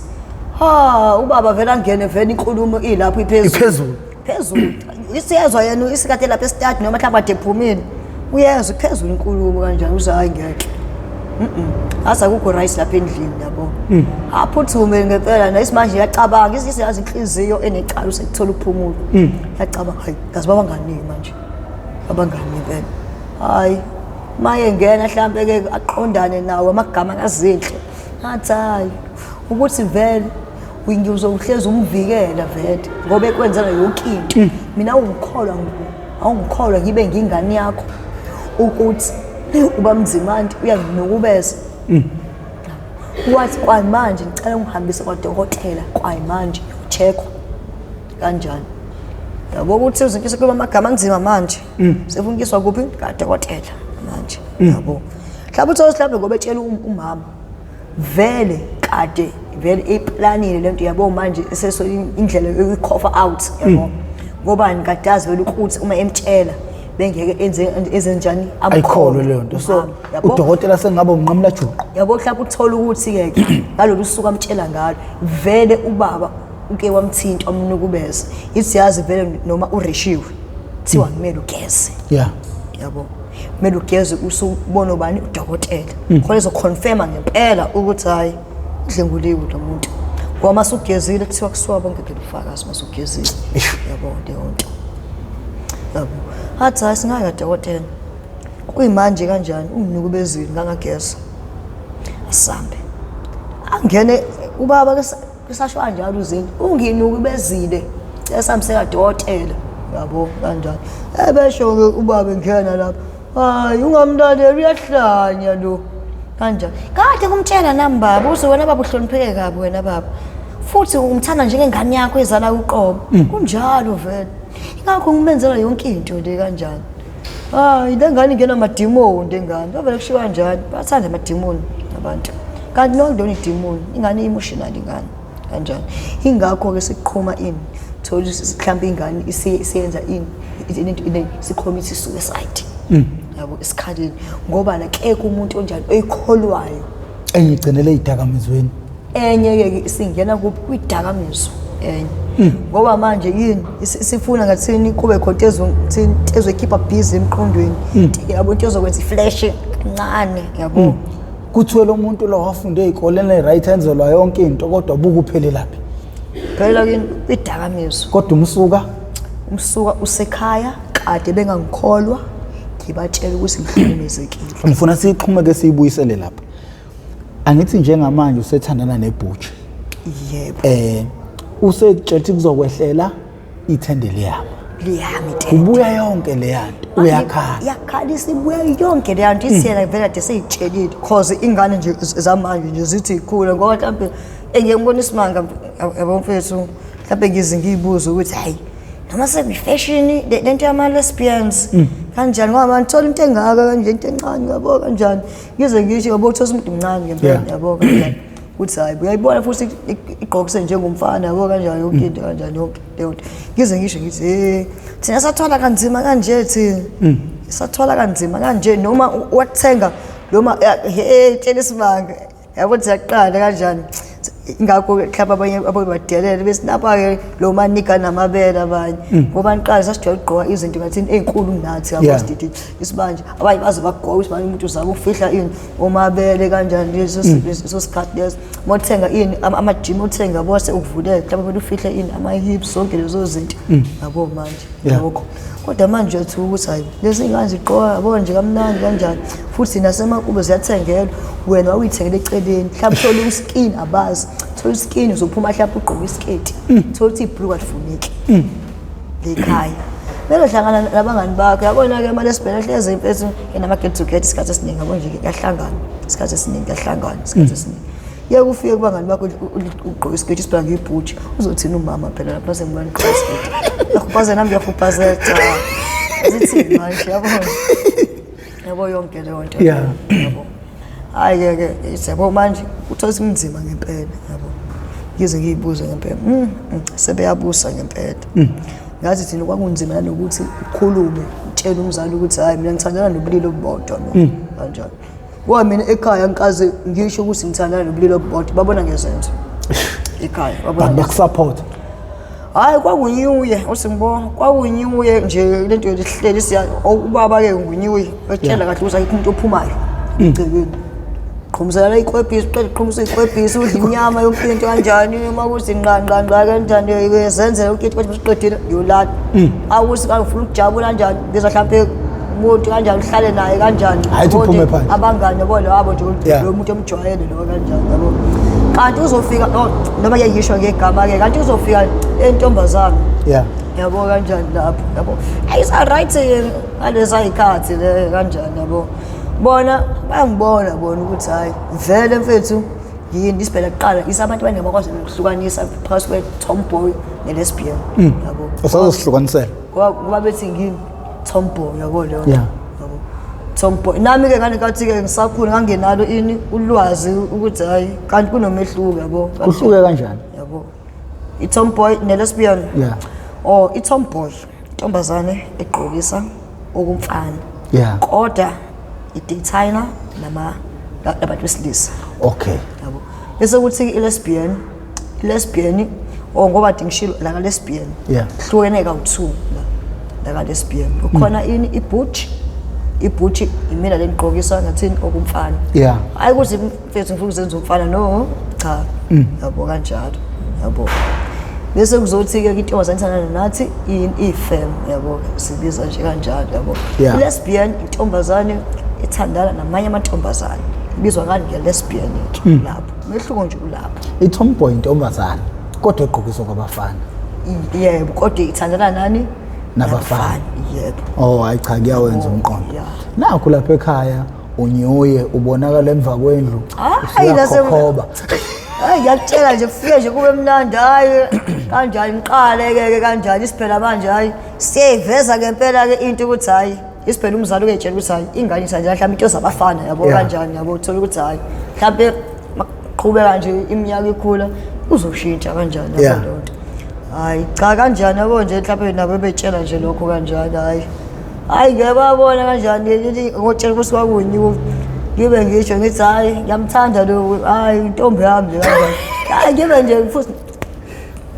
Ha, ubaba vele angene vele inkulumo ilapho iphezulu. Iphezulu. Phezulu isiyezwa yena isikade lapha esitadi noma mhlawumbe kade ephumile, uyezwa iphezulu inkulumo kanjani, uze hayi ngeke ase akukho rice lapha endlini yabo. Aphuthume ngempela nayisimanje iyacabanga isiyazi inhliziyo enecala usekuthola ukuphumula, yacabanga hayi ngazi babanganiki manje abangani impela, hayi maye ngena mhlambe ke aqondane nawo amagama kaZinhle, athi hayi ukuthi vele ngizohlezi umvikela vele ngoba ekwenzela yonke into, mina awungikholwa awungikholwa ngibe ngingane yakho ukuthi uba mzimandi uyanginukubeza. Wathi kwamanje ngicela ungihambise kwadokotela kwamanje ucheckwa kanjani yabo, ukuthi uzinkisa kuba amagama anzima manje sefunkiswa kuphi kadokotela manje. Yabo, mhlawumbe uthole mhlawumbe ngoba etshela umama vele kade vele iplanile lento, yabo. Manje eseso indlela yokuyi-cough out, yabo, ngobani kade azi vele ukuthi uma emtshela bengeke enze ezenjani. Ayikholwe leyo nto, so Umama, yabo. Udokotela sengaba unqamula juqu. Yabo, mhlawumbe uthola ukuthi-ke ke ngalolu suku amtshela ngalo vele ubaba uke wamthinta, wamnukubeza, ithi yazi vele noma ureshiwe kuthiwa kumele ugeze. Yabo, kumele ugeze usubona ubani, udokotela, khona ezoconfirma ngempela ukuthi hhayi, udlenguliwe lo muntu, ngoba uma sugezile kuthiwa kusuka bonke phela ubufakazi uma sugezile. Yabo, leyo nto, yabo, athi hhayi, singaya kadokotela kuyimanje kanjani, unginukubezile ngangageza, asambe angene ubaba kusasho kanjalo uzinto, unginukubezile, esihambise kadokotela, yabo, kanjani. Ebesho-ke ubaba engena lapha, hayi, ungamlaleli, uyahlanya lo, kanjani. Kade kumtshela nami baba, uze wena baba uhlonipheke kabi wena baba, futhi umthanda njengengane yakho ezala uqobo. Kunjalo vele, ingakho ngimenzela yonke into le, kanjani. Hayi, le ngane ingena amadimoni, le ngane bavele kushiwo kanjani, bathanda amadimoni abantu, kanti no, akuyona idimoni ingane, emotional ingane, kanjani. Ingakho-ke siqhuma ini, thola mhlawumbe ingane isiyenza ini, sicommit suicide, yabo, esikhaleni, ngoba akekho umuntu onjani oyikholwayo. Enye igcinele ey'dakamizweni. Enye-ke singena kuphi? Kwidakamizwa enye, ngoba manje yini, sifuna ngathini kube khona into ezothini, into ezoyikhipha busy emqondweni, yabo, into ezokwenza iflash kancane, yabo. Kuthiwe lo muntu lo wafunde ey'koleni right, enzelwa yonke into, kodwa buka uphelelaphi. Phela kini kwidakamizwa. Kodwa umsuka? Umsuka usekhaya, kade bengangikholwa ngibatshela ukuthi ngihlukumezekile. Ngifuna siyixhumeke, siyibuyisele lapha. Angithi njengamanje usethandana nebhutshi? Yebo. Usetshela ukuthi kuzokwehlela ithende liyami. Liyami itende. Kubuya yonke leya nto, uyakhala. Iyakhala, isibuya yonke leya nto, isiyena vele kade seyitshelile, cause ingane nje zamanje nje zithi ikhula, ngoba mhlawumbe engike ngibona isimanga, yabo mfethu, mhlawumbe ngize ngiyibuze ukuthi hayi, noma sekuyifashion lento yama-lesbians, kanjani, ngoba manje thola into engaka kanje, into encane, yabo, kanjani. Ngize ngisho, yabo, uthola umuntu mncane ngempela, yabo, kanjani, ukuthi hayi, uyayibona futhi igqokise njengomfana, yabo, kanjani, yonke into kanjani, yonke leyo nto. Ngize ngisho ngithi, hey, thina sathwala kanzima kanje, thina sathwala kanzima kanje, noma wathenga noma he, tshela isimanga, yabo, siyaqala kanjani. Ingakho mhlawumbe abanye ababadelele besinapha-ke lo manika namabele abanye, ngoba niqala sasijwayele ukugqoka izinto ngathini ey'nkulu kunathi, yabo. Sididi isibanje, abanye baze bagqoka isibanje, umuntu uzama ukufihla ini, omabele kanjani, leso sikhathi leso. Uma uthenga ini, ama-gym uthenga, yabo, sekuvuleka, mhlawumbe kumele ufihle ini, ama-hips, zonke lezo zinto, yabo, manje lokho. Kodwa manje uyathuka ukuthi hayi, lezi ngane zigqoka, yabo nje, kamnandi kanjani, futhi nasemakubo ziyathengelwa, wena wawuyithengela eceleni. Mhlawumbe uthole uskin, abazi, thola uskin, uzophuma mhlawumbe ugqoke isiketi, thola ukuthi ibhuluku alifuneki lekhaya, kumele uhlangana nabangani bakho, yabona-ke, ama-lesbian ahlezi mfethu enama-get together isikhathi esiningi, yabo nje, kuyahlangana isikhathi esiningi, kuyahlangana isikhathi esiningi. Yeke ufike kubangani bakho ugqoke isiketi, sibheka ngebhuthi, uzothini umama phela lapho sengibona ugqoke isiketi, uyahubhazela, nami ngiyahubhazela, cha, zithini manje, yabona, yabo, yonke leyo nto. Yabo, hhayi-ke ke, yabo, manje uthola kunzima ngempela, yabo, ngize ngiyibuze ngempela, sebeyabusa ngempela. Ngathi thina kwakunzima nanokuthi ukhulume, utshele umzali ukuthi hhayi, mina ngithandana nobulili obubodwa mina, kanjani, ngoba mina ekhaya ngikaze ngisho ukuthi ngithandana nobulili obubodwa, babona ngezenzo ekhaya, babona. But bakusupport? Hayi, kwakunyuye uthi ngibona kwakunyuye nje lento lihleli siya ubaba-ke ngunyuye etshela kahle ukuthi akekho umuntu ophumayo egcekeni, qhumisela ikwebhisi, uqeda uqhumisa ikwebhisi, udla inyama, yonke into kanjani, uma kuthi nqa nqa nqa kanjani, zenzele yonke into, kodwa usuqedile uyolala. Awukuthi ngifuna ukujabula kanjani, biza mhlampe umuntu kanjani, uhlale naye kanjani. Hhayi, uthi uphume phandle. Abangani, yabo, labo nje, lo muntu omjwayele lo, kanjani, yabo. Kanti uzofika, no, noma ke ngisho ngegama-ke, kanti uzofika entombazane, yabo, kanjani lapho, yabo, ayisa-right ngaleza y'khathi le, kanjani, yabo, bona bayangibona bona ukuthi hhayi, vele mfethu, yini isibhela kuqala isa abantu abaningi abakwazi ukuhlukanisa phakathi kwe-tomboy ne-lesbian, yabo. Usazosihlukanisela. Ngoba bethi ngini tomboy, yabo, leyo nto. Yabo. Tomboy nami ke nganikathi ke ngisakhula ngangenalo ini ulwazi ukuthi hayi kanti kunomehluko, yabo. Kuhluke kanjani? Yabo, i-tomboy ne-lesbian. Oh, i-tomboy intombazane egqokisa okumfana, kodwa i-designer nama nabantu besilisa. Yabo, bese kuthi i-lesbian, i-lesbian, oh, ngoba kade ngishilo la ka-lesbian, hlukene kawu-two la ka-lesbian. Kukhona ini, i-butch. I-butch imina le ngigqokisa ngathini okumfana. Hayi ukuthi mfethu ngifuna ukuzenza umfana, no, cha, yabo, kanjalo, yabo. Bese kuzothi-ke intombazane ithandana nathi i-femme, yabo, sibiza nje kanjalo, yabo. I-lesbian intombazane ethandana namanye amantombazane, ibizwa ngani? Nge-lesbian ke lapho. Umehluko nje ulapho. I-tomboy intombazane kodwa egqokiswa kwabafana. Yebo, kodwa ithandana nani? Nabafana. Yebo. Oh, hayi cha, kuyawenza umqondo. Nakho lapha ekhaya unyuye ubonakala emva kwendlu. Hayi, usuyakhokhoba. Hayi, ngiyakutshela nje, kufike nje kube mnandi, hayi kanjani, ngiqale-ke ke kanjani isiphela manje, hayi siyayiveza ngempela-ke into ukuthi hhayi isiphela umzali ukeyitshela ukuthi hhayi ingane ithandela mhlawumbe into zabafana, yabo. Kanjani, yabo, uthola ukuthi hhayi mhlawumbe maqhubeka nje iminyaka ikhula uzoshintsha kanjani, yabo. Leyo nto, hhayi cha, kanjani, yabo nje, mhlawumbe nabo betshela nje lokho kanjani, hhayi hhayi ngeke babona kanjani ngithi ngotshela ukuthi kwakunye ngibe ngisho ngithi hhayi ngiyamthanda lo, hhayi intombi yami nje kanjani, hhayi ngibe nje futhi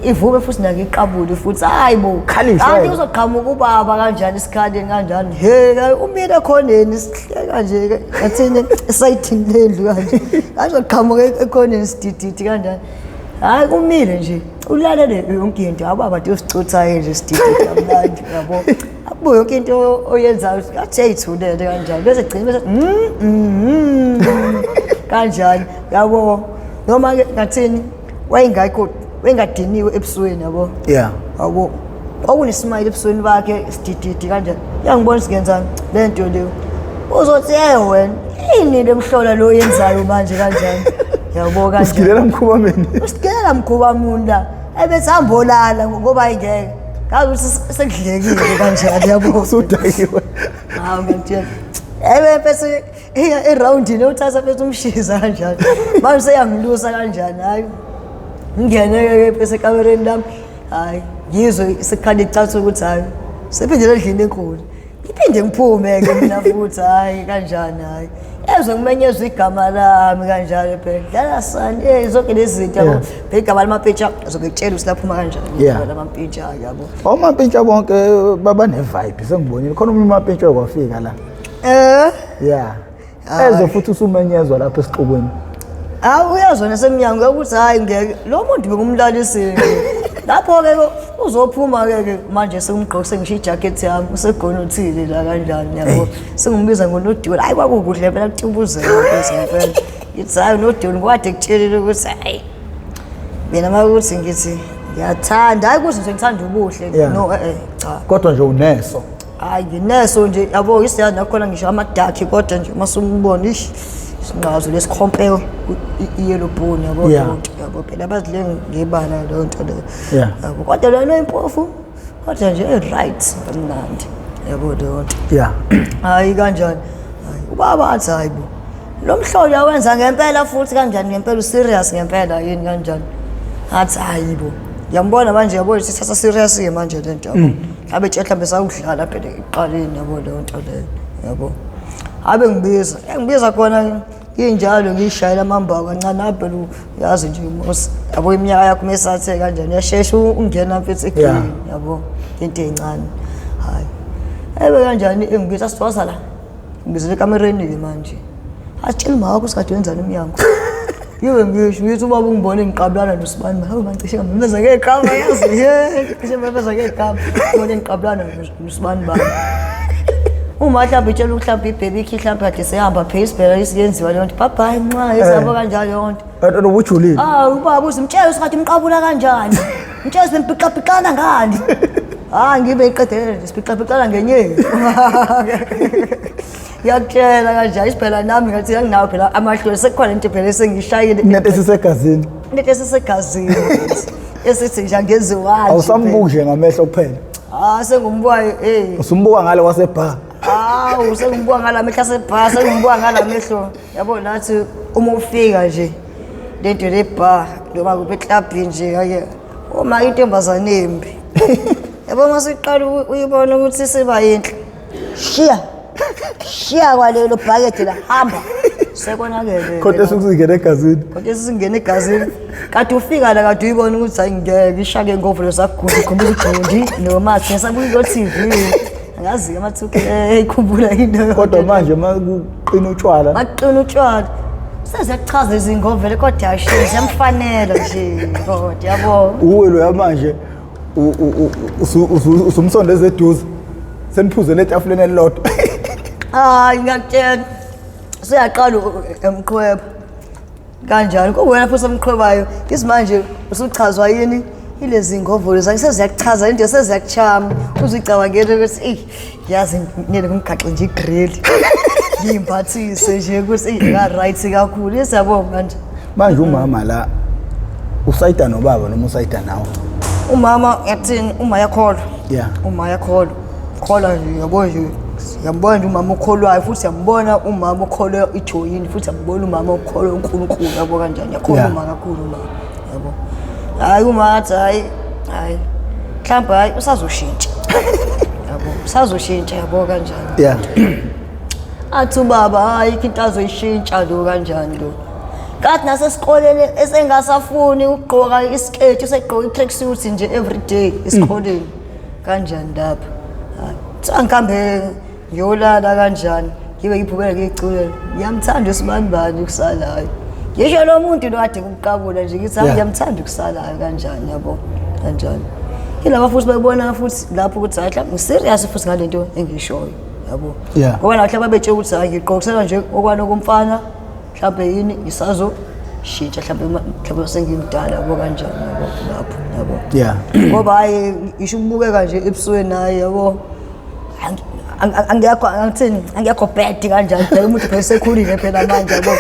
ivume futhi nakiqabule futhi, hayi bo. Khaliswe. Kanti uzoqhamuka ubaba kanjani esikhaleni kanjani, he umile ekhoneni, sihleka nje ngathini esayithini lendlu kanje, azoqhamuka ekhoneni sidididi kanjani, hayi kumile nje ulalele yonke into, ababa nje usicuthayo nje sidididi kamnandi, yabo, akubuye yonke into oyenzayo athi eyithulele kanjani, bese gcina bese kanjani, yabo, noma ke ngathini wayengekho, wayengadiniwe ebusweni, yabo. Yabo, kwakunesmayile ebusweni bakhe, sidididi kanjani, uyangibona ukuthi ngenzani le nto leyo, uzothi ye wena yini le mhlola lo yenzayo manje kanjani, yabo, kanjani. Usigilela mkhuba mini. Usigelela mkhuba muni la, ebethi hambolala ngoba ingeke ngazi ukuthi sekudlekile kanjani, yabo. Usudakiwe. Hawu, ngiyakutshela, ebe bese iya erawundini uthatha bese umshiza kanjani manje, seyangilusa kanjani, hayi ngingene-ke bese ekamereni lami, hhayi ngizwe sekukhala icathu ukuthi hhayi sephindele endlini enkulu, ngiphinde ngiphume-ke mina futhi, hhayi kanjani, hhayi ezwe ngimenyezwa igama lami kanjalo phela, dlala sani, zonke lezi zinto, yabo. Phela igama lamampintsha zobe kutshela ukuthi laphuma kanjani igama lamampintsha, yabo. Omampintsha bonke baba ne-vibe, sengibonile khona omunye umampintsha okwafika la. Yeah, ezwe futhi usumenyezwa lapha esixukwini. Hawu, uyazwa nasemnyango ukuthi hhayi ngeke lo muntu bekumlalisile lapho-ke, uzophuma-ke ke manje sengimgqoke, sengishiya ijakhethi yami, usegonothile la kanjani, yabo, sengimbiza ngonodiwela, hhayi kwakukuhle phela kutubuzela ngempela, ngithi hhayi unodiwela ngokade kutshelile ukuthi hhayi mina uma kuthi ngithi ngiyathanda, hhayi kuthi nje ngithanda ubuhle. No, cha. Kodwa nje uneso. Hayi ngineso nje, yabo, isiyazi nakhona ngisho amadakhi, kodwa nje uma sumbona ish sinqazo lesikhompe i-yellow bone, yabo, leyo nto, yabo, phela abazile ngebala leyo nto leyo. Yabo, kodwa lona impofu kodwa nje e-right kamnandi, yabo, leyo nto. Hayi kanjani, hayi ubaba athi hayi bo lo mhlolo uyawenza ngempela futhi kanjani, ngempela userious ngempela yini kanjani, athi hayi bo ngiyambona manje, yabo, sithatha serious ke manje le nto, yabo, mhlawumbe tshela mhlawumbe sawudlala phela ekuqaleni, yabo, leyo nto leyo, yabo, abe ngibiza engibiza khona injalo, ngiyishayela amambako kancane aphela, uyazi nje mos, yabo, iminyaka yakho mesathe kanjani uyashesha ungena mfethu egeyini, yabo, into ey'ncane, hhayi ebe kanjani engibiza sidosa la, ngibizele ekamereni-ke manje, atshela uma wakho usikade wenzani emnyango, ngibe ngisho ngithi ubaba ungibone ngiqabulana nosibani, hawu mancishe ngamemeza ngegama, yazi, ye cishe memeza ngegama, ngibone ngiqabulana nosibani bani, uma mhlawumbe itshela mhlawumbe ibhebikhi mhlawumbe kade sehamba phezulu phela isiyenziwa leyo nto, bye bye nxa yesabo kanjalo leyo nto. Kanti ubujulile. Ah, ubaba uzimtshela usikade umqabula kanjani, mtshela sibempixapixana ngani, hayi ngibe iqedelele nje sipixapixana ngenyezi, ngiyakutshela kanjani isiphela nami ngathi anginawo phela amahlelo, sekukhona into phela esengishayile. Into esisegazini. Into esisegazini esithi nje angenziwani. Awusambuki nje ngamehlo kuphela. Ah, sengumbukayo eh. Usumbuka ngale kwasebha. Ah, Hawu, sengibuka ngala mehlo asebha, sengibuka ngala mehlo. Yabo nathi uma ufika nje lento le bar noma kuphi eklabhini nje ake uma intombazane embi. Yabo uma siqala uyibona ukuthi siba yinhle. Shiya. Shiya kwalelo bhakede la, hamba. Sekonakele. Kodwa sukuzingena egazini. Kodwa sisingena egazini. Kade ufika la kade uyibona ukuthi hayi ngeke ishake ngovolo zakugunda ikhumbula uJondi noma ngisabuka ko TV. Angazi ama-2K ikhumbula into. Kodwa manje makuqina utshwala. Makuqina utshwala. Seziyakuchaza izingovele kodwa yasho ziyamfanela nje kodwa yabo. Uwe lo yamanje usumsondeza eduze. Seniphuzele etafuleni elilodwa. Hayi ngiyakutshela. Seyaqala emqhweba. Kanjani kuwena futhi omqhwebayo isimanje usuchazwa yini ilezi ngovolo zakhe seziyakuchaza into seziyakuchama uzicabangele ukuthi eyi yazi ngeke ngimgaxe nje igrill ngimbathise nje ukuthi eyi nga-right kakhulu yesiyabo manje. Manje umama la usayida nobaba noma usayida nawe? Umama yathini, uma yakholwa. Yeah. Uma yakholwa. Kholwa nje yabo nje. Yambona nje umama okholwayo futhi yambona umama okholwa ijoyini futhi yambona umama okholwa uNkulunkulu yabo kanjani. Yakholwa Yeah. uma kakhulu umama yabo. Hayi uma athi hayi hayi mhlawumbe hayi usazoshintsha. Yabo usazoshintsha yabo kanjani. Yeah. Athi ubaba hayi into azoyishintsha lo kanjani lo. Kathi nasesikoleni esengasafuni ukugqoka isiketi usegqoka i-tracksuit nje every day esikoleni. Kanjani lapha? Hayi, kuthiwa ngihambe ngiyolala kanjani? Ngibe ngiphumela ngiyiculela. Ngiyamthanda usibanibani kusalayo. Ngisho lo muntu lo kade kuqabula nje ngithi hayi Yeah. ngiyamthanda kusalayo kanjani yabo? Kanjani? Yilaba futhi bayibona futhi lapho ukuthi hayi mhlawumbe ngiserious futhi ngalento engiyishoyo yabo. Yeah. Ngoba la mhlawumbe babetshela ukuthi hayi ngigqokisela nje okwanokumfana mhlawumbe yini ngisazoshintsha mhlawumbe mhlawumbe sengimdala yabo kanjani yabo lapho yabo. Yeah. Ngoba hayi ngisho ukubukeka nje ebusweni hayi yabo. Angekho angithini angekho bad kanjani phela umuntu phela sekhulile phela manje yabo.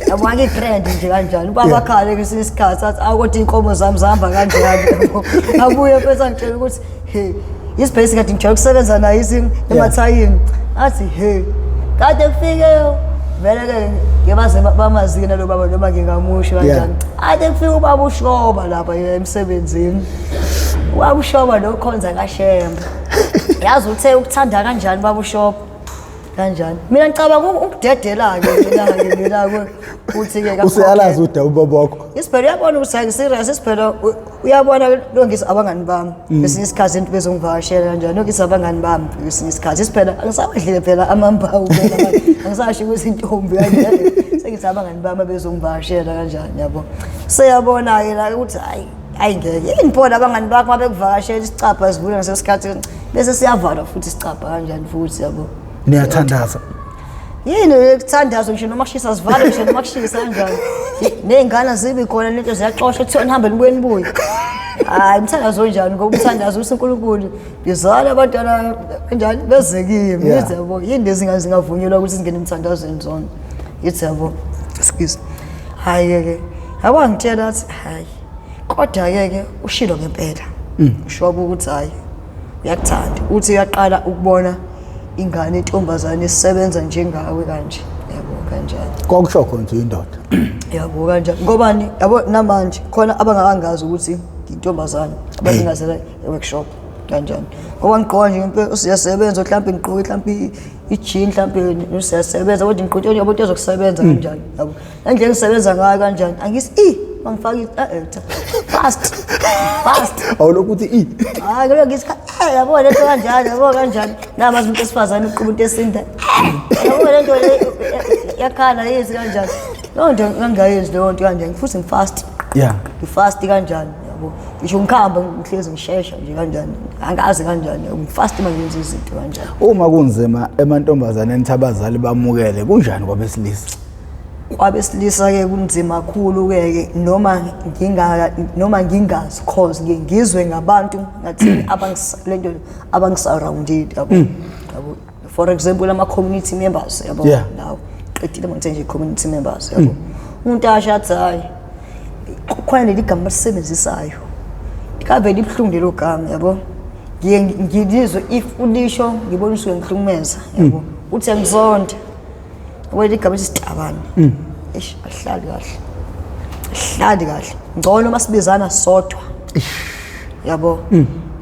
Yabo angitrend nje kanjani. Ubaba Yeah. khale kwesinye isikhathi athi awu kodwa inkomo zami zihamba kanjani yabo. Abuye bese angitshela ukuthi he isibhesi kade ngijwayele ukusebenza naye isim emathayini. Athi he kade kufike vele ke ngebaze bamazike nalo baba noma ngingamusho kanjani. Ade kufike ubaba ushoba lapha emsebenzini. Ubaba ushoba lo khonza kaShembe. Yazi uthe ukuthanda kanjani baba ushoba? Kanjani? Mina ngicabanga ukudedela ke mina ke mina kuthi ke Useyalazi udaba ubaba wakho. Isiphelo uyabona ukuthi hayi serious isiphelo uyabona longisa abangani bami kwesinye isikhathi into bezongivakashela kanjani longisa abangani bami kwesinye isikhathi isiphelo angisawadlile phela amambawu phela manje. Angisasho ukuthi intombi kanjani sengithi abangani bami bezongivakashela kanjani yabo. Seyabona ke la ukuthi hayi hayi ngeke yini phona abangani bakho mabekuvakashela isicabha sivula ngasesikhathi bese siyavalwa futhi isicabha kanjani futhi yabo. Niyathandaza. Yini ukuthandaza ngisho noma kushisa sivale ngisho noma kushisa kanjani. Ney'ngane zibi khona lento ziyaxoshwa kuthiwa nihambe nibuye nibuye. Hayi umthandazo onjani ngoba umthandazo uthi uNkulunkulu ngizala abantwana kanjani beze kimi. Yeah. Ngithi yabo yini lezi ngane zingavunyelwa ukuthi zingene emthandazweni zona. Ngithi yabo excuse. Hayi ke yabo angitshela athi hayi kodwa ke ke ushilo ngempela. Ushoba ukuthi hayi uyakuthanda uthi uyaqala ukubona ingane intombazane isebenza njengawe kanje yabo kanjani Kwakusho khona ukuthi uyindoda. yabo kanjani ngobani yabo namanje khona abangakangazi ukuthi ngiyintombazane abangingazela e-workshop kanjani ngoba ngigqoka nje impela usiyasebenza mhlawumbe ngigqoke mhlawumbe i-jean mhlawumbe usiyasebenza kodwa ngigqoke yabo into ezokusebenza kanjani yabo ngendlela engisebenza ngayo kanjani angisi i mangifaka fast fast Awulokhu uthi i. Hayi kuloko ngithi yabo lento kanjani yabo kanjani namazi umuntu esifazane uqhuba into esinda yabo lento le yakhala yezi kanjani leyo nto ngangingayenzi leyo nto kanjani futhi ngifast Yeah. ngifast kanjani yabo ngisho ngikhamba ngihlezi ngishesha nje kanjani angazi kanjani ngifast uma ngenza izinto kanjani. Uma kunzima emantombazaneni ukuthi abazali bamukele kunjani kwabesilisa? Kwabesilisa ke kunzima kakhulu ke ke noma nginga noma ngingazi cause ngiye ngizwe ngabantu ngathini lento abangisurrounded yabo. Yabo for example ama community members yabo Yeah. nawo qedile mangithe nje community members yabo. Umuntu asho athi hayi kukhona leli gama balisebenzisayo. Kave libuhlungu lelo gama yabo. Ngiye ngilizwe if ulisho ngibona usuke ngihlukumeza yabo. Uthi angizonda. Wena igama lithi sitabane. Eish, ahlali kahle. Ahlali kahle. Ngcono uma sibizana sodwa. Yabo.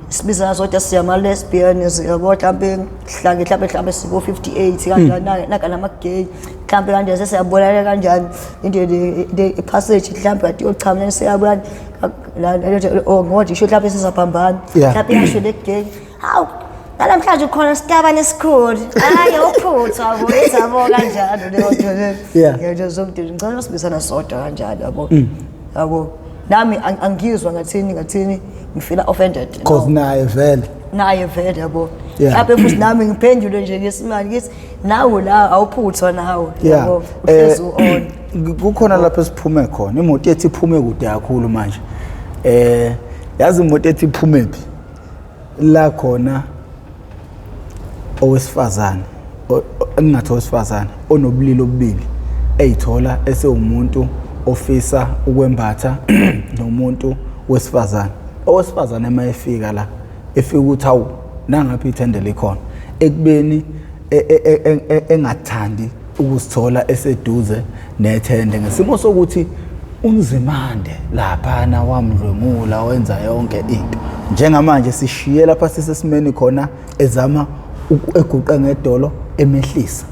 Sibizana sodwa siyama lesbians yabo mhlambe hlange mhlambe mhlambe siko 58 kanjani naka nama gay mhlambe kanjani sesiyabonana kanjani into le passage mhlambe kade yochama siyabonana oh ngoba ngisho mhlambe sizaphambana mhlambe yasho le gay hawu namhlanje ukhona sitabane esikhulu hayi uphutha yabo yabo kanjalo leyo nto leyo. Yebo zonke ngicela sibizana sodwa kanjalo yabo. Yabo nami angizwa ngathini ngathini ngifila offended. Cause naye vele. Naye vele yabo. Mhlawumbe futhi nami ngiphendule nje ngesimali ngithi nawe la awuphuthwa nawe yabo uhlezi on. Kukhona lapho esiphume khona imoto yethu iphume kude kakhulu manje. Yazi imoto yethu iphume phi? La khona owesifazane engingathi owesifazane onobulili obubili eyithola esewumuntu ofisa ukwembatha nomuntu wesifazane. Owesifazane uma efika la efika ukuthi hawu nangaphi ithende likhona ekubeni engathandi ukuzithola eseduze nethende ngesimo sokuthi uNzimande laphana wamdlwengula wenza yonke into. Njengamanje sishiye lapha sisesimeni khona ezama eguqe ngedolo emehlisa.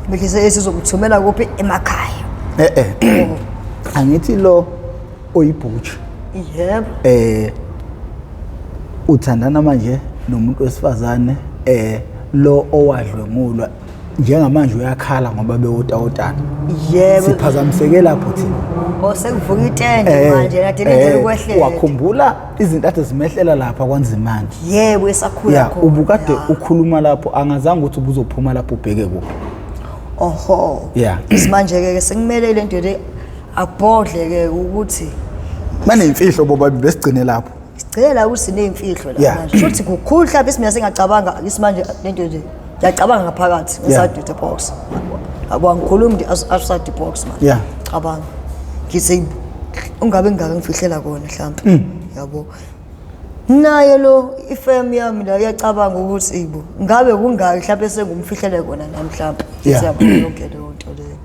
Mehlisa esizokuthumela kuphi emakhaya. Eh. Angithi lo oyibhutshi. Yebo. Uthandana manje nomuntu wesifazane lo owadlwengulwa njengamanje uyakhala ngoba bewotawotana. Yebo. Siphazamiseke lapho thina. Oh sekuvuka itende manje kade lindele ukwehlela. Wakhumbula izinto ade zimehlela lapha kwaNzimande. Yebo esakhula khona. Ubukade ukhuluma lapho angazange ukuthi ubuzophuma lapho ubheke kuphi. Oho. Yeah. Isimanje ke sekumele le nto le abhodle ke ukuthi banemfihlo bobabili besigcine lapho. Sigcine la ukuthi sinemfihlo la manje. Shuthi kukhulu mhlawumbe isimina singacabanga isimanje lento nje. Ngiyacabanga ngaphakathi inside the box. Abo angikhulumi ndi outside the box manje. Cabanga. Ngithi ungabe ngingake ngifihlela kona mhlawumbe. Yabo. Naye lo ifam yami la iyacabanga ukuthi ibo ngabe kungaki mhlawumbe sengumfihlele kona nami mhlawumbe. Siyabona yonke leyo nto leyo.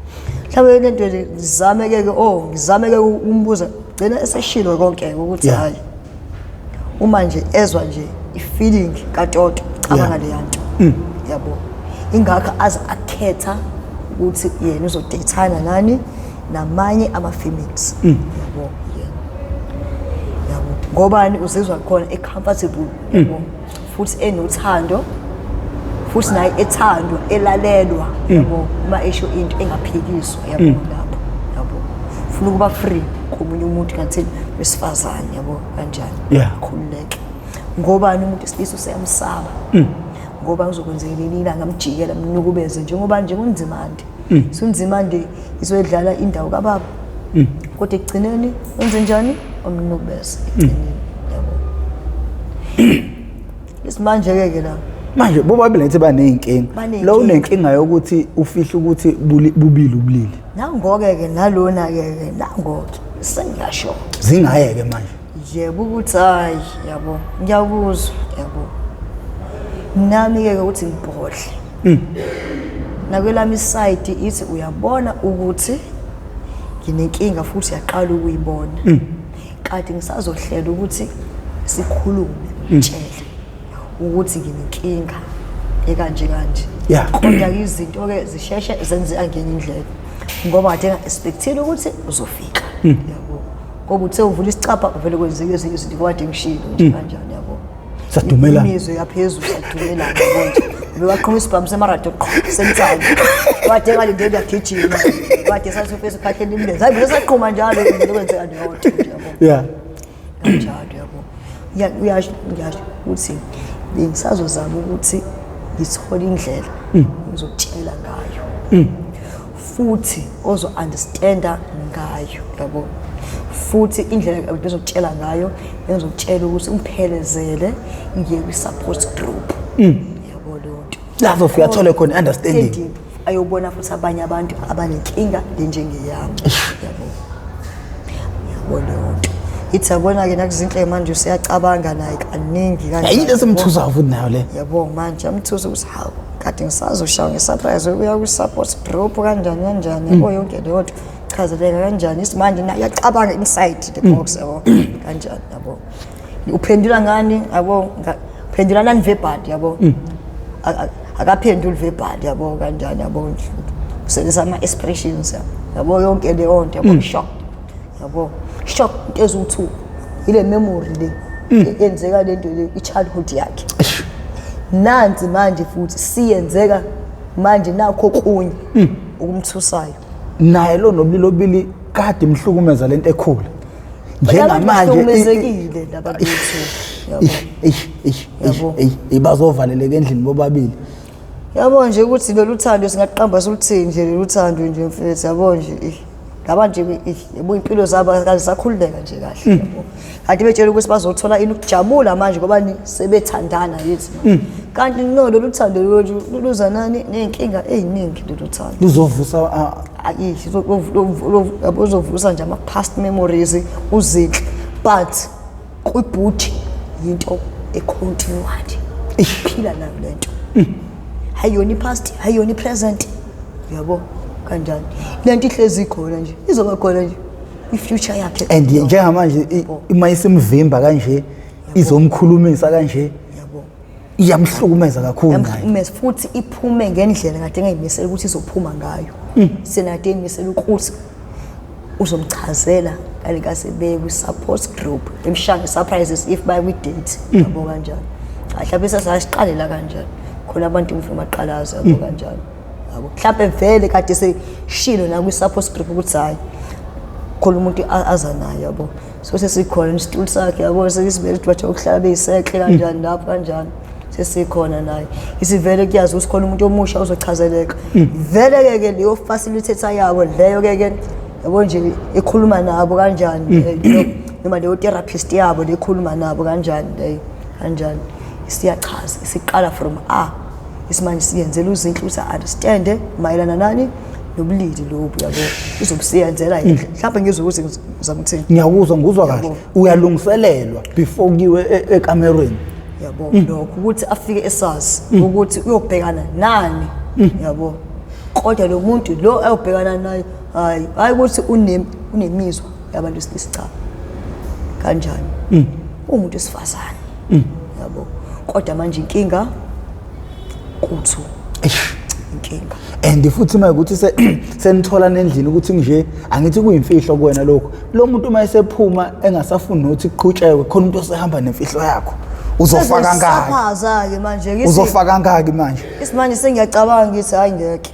Mhlawumbe lento nje ngizame ke oh ngizame ke umbuza gcina eseshilo konke ukuthi hayi. Uma nje ezwa nje i-feeling kaToto cabanga leya nto. Yabo. Ingakho aze akhetha ukuthi yena uzodeyithana nani namanye ama-females. Yabo. Yabo. Ngobani uzizwa khona e-comfortable yabo. Futhi enothando futhi naye ethandwa elalelwa yabo uma esho into engaphikiswa yabo lapho yabo. Ufuna ukuba free komunye umuntu kanti wesifazane yabo kanjani. Khululeke. Ngobani umuntu esilisa useyamsaba. Ngoba uzokwenzekeleni ilanga amjikela amnukubeze njengoba nje kunzimande. Sunzimande izoyidlala indawo kababa. Kodwa ekugcineni wenze njani? Omnukubeze ekugcineni yabo. Isimanje ke ke la. Manje bobabili ngithi baneyinkinga. Lo unenkinga yokuthi ufihle ukuthi bubili ubulili. Nangoke ke nalona ke ke nangoke sengiyasho. Zingaye ke manje. Yebo ukuthi hayi yabo ngiyakuzwa yabo. Nami ke ukuthi ngibhodle. Nakwelami side ithi uyabona ukuthi nginenkinga futhi yaqala ukuyibona. Kanti ngisazohlela ukuthi sikhulume ngitshele ukuthi nginenkinga ekanje kanje. Kodwa izinto ke zisheshe zenzeka ngenye indlela ngoba kade nga-expectile ukuthi uzofika. Yabo. Ngoba uthe uvula isicabha kuvele kwenzeke ezinye izinto kade ngishilo nje kanjani yabo. Sadumelana. Imizwe yaphezulu sadumelana yabo nje. Bewaqhuma isibhamu semaradio qho semtsana. Kade ngalindele uyagijima. Kade sathi ufese ukhahlele imilenze. Hayi bese saqhuma njalo vele kwenzeka leyo nto yabo. Kanjalo yabo. Uyasho ngiyasho ukuthi bengisazozama ukuthi ngithole indlela ngizokutshela ngayo. Futhi ozo understanda ngayo yabo. Futhi indlela bezokutshela ngayo bengizokutshela ukuthi ungiphelezele ngiye kwi support group. Yabo leyo nto. Lapho ufika athole khona understanding. Ayobona futhi abanye abantu abanenkinga lenjengeyami. Yabo. Yabo leyo nto. Ithi yabona-ke nakuzinhle manje useyacabanga naye kaningi kanjani. Yinto esimthusayo futhi nayo le. Yabo manje amthusa ukuthi hawu kade ngisazoshawa nge-surprise uya kwi-support group kanjani kanjani, yabo yonke leyo nto chazeleka kanjani. Isimanje naye uyacabanga inside the box, yabo kanjani, yabo uphendula ngani, yabo uphendula nani verbal, yabo akaphenduli verbal, yabo kanjani, yabo usebenzisa ama-expressions, yabo yonke leyo nto, yabo shock, yabo shock into eziwu-two ile memory le yenzeka lento le i-childhood yakhe nansi manje futhi siyenzeka manje nakho kunye ukumthusayo. Naye lo nobulili obili kade imhlukumeza lento ekhula njengamanje. Bahlukumezekile laba bethu, yabo. Eish, eish, eish. Yabo. Eish, bazovaleleka endlini bobabili. Yabo nje ukuthi lolu thando singaqamba soluthini nje, lolu thando nje mfethu, yabo nje eh, laba nje eh, yabo impilo zabo azisakhululeka nje kahle, yabo kanti betshela ukuthi bazothola ini ukujabula manje ngoba ni sebethandana yithi manje. Kanti no, lolu thando lolu luza nani ney'nkinga ey'ningi lolu thando. Luzovusa ah, Ayi, yabo uzovusa nje ama-past memories uzinhle, but kwibhuti yinto e-continually iphila nayo lento, hayiyona i-past, hayiyona i-present, yabo kanjani lento ihlezi ikhona nje, izoba khona nje i-future yakhe. And njengamanje uma isimvimba kanje, izomkhulumisa kanje, yabo iyamhlukumeza kakhulu naye. Yamhlukumeza futhi iphume ngendlela kade engayimisela ukuthi izophuma ngayo. Senade eyimisela ukuthi uzomchazela kale kase beye kwi-support group emshaya surprises if baya kwi-date, yabo kanjani. Mhlawumbe sasasiqalela kanjani khona abantu mfuna amaqalazo, yabo kanjani, yabo mhlawumbe vele kade seshilo nakwi-support group ukuthi hhayi khona umuntu aza naye, yabo. So sesikhona nesitulo sakhe, yabo, sesivele ukuthi bathi ukuhlala beyisekle kanjani lapho kanjani, sesikhona naye isivele kuyazi ukuthi khona umuntu omusha uzochazeleka vele-ke ke leyo facilitator yabo leyo-ke ke, yabo nje ekhuluma nabo kanjani, noma leyo therapist yabo lekhuluma nabo kanjani leyo kanjani, isiyachaza, isiqala from A, isimanje siyenzela uzinhle ukuthi understand mayelana nani nobulili lobu, yabo izobe siyenzela yena. Mhlawumbe ngizwe ukuthi ngizama ukuthini. Ngiyakuzwa, ngikuzwa kahle. Yabo. Uyalungiselelwa before kuyiwe ekamerweni. Yabo lokho ukuthi afike esazi ukuthi uyobhekana nani, yabo, kodwa lo muntu lo ayobhekana naye, hayi hayi ukuthi unemizwa yabantu besilisa, cha, kanjani, umuntu wesifazane, yabo, kodwa manje inkinga kuthu Eish. Inkinga. And futhi uma ukuthi senithola nendlini ukuthi nje angithi kuyimfihlo kuwena lokho, lo muntu uma esephuma engasafuni nokuthi kuqhutshekwe, khona umuntu osehamba nemfihlo yakho, uzofaka ngaki? Sesaphaza-ke manje Uzofaka ngaki manje? Isimanje sengiyacabanga ngithi hayi ngeke,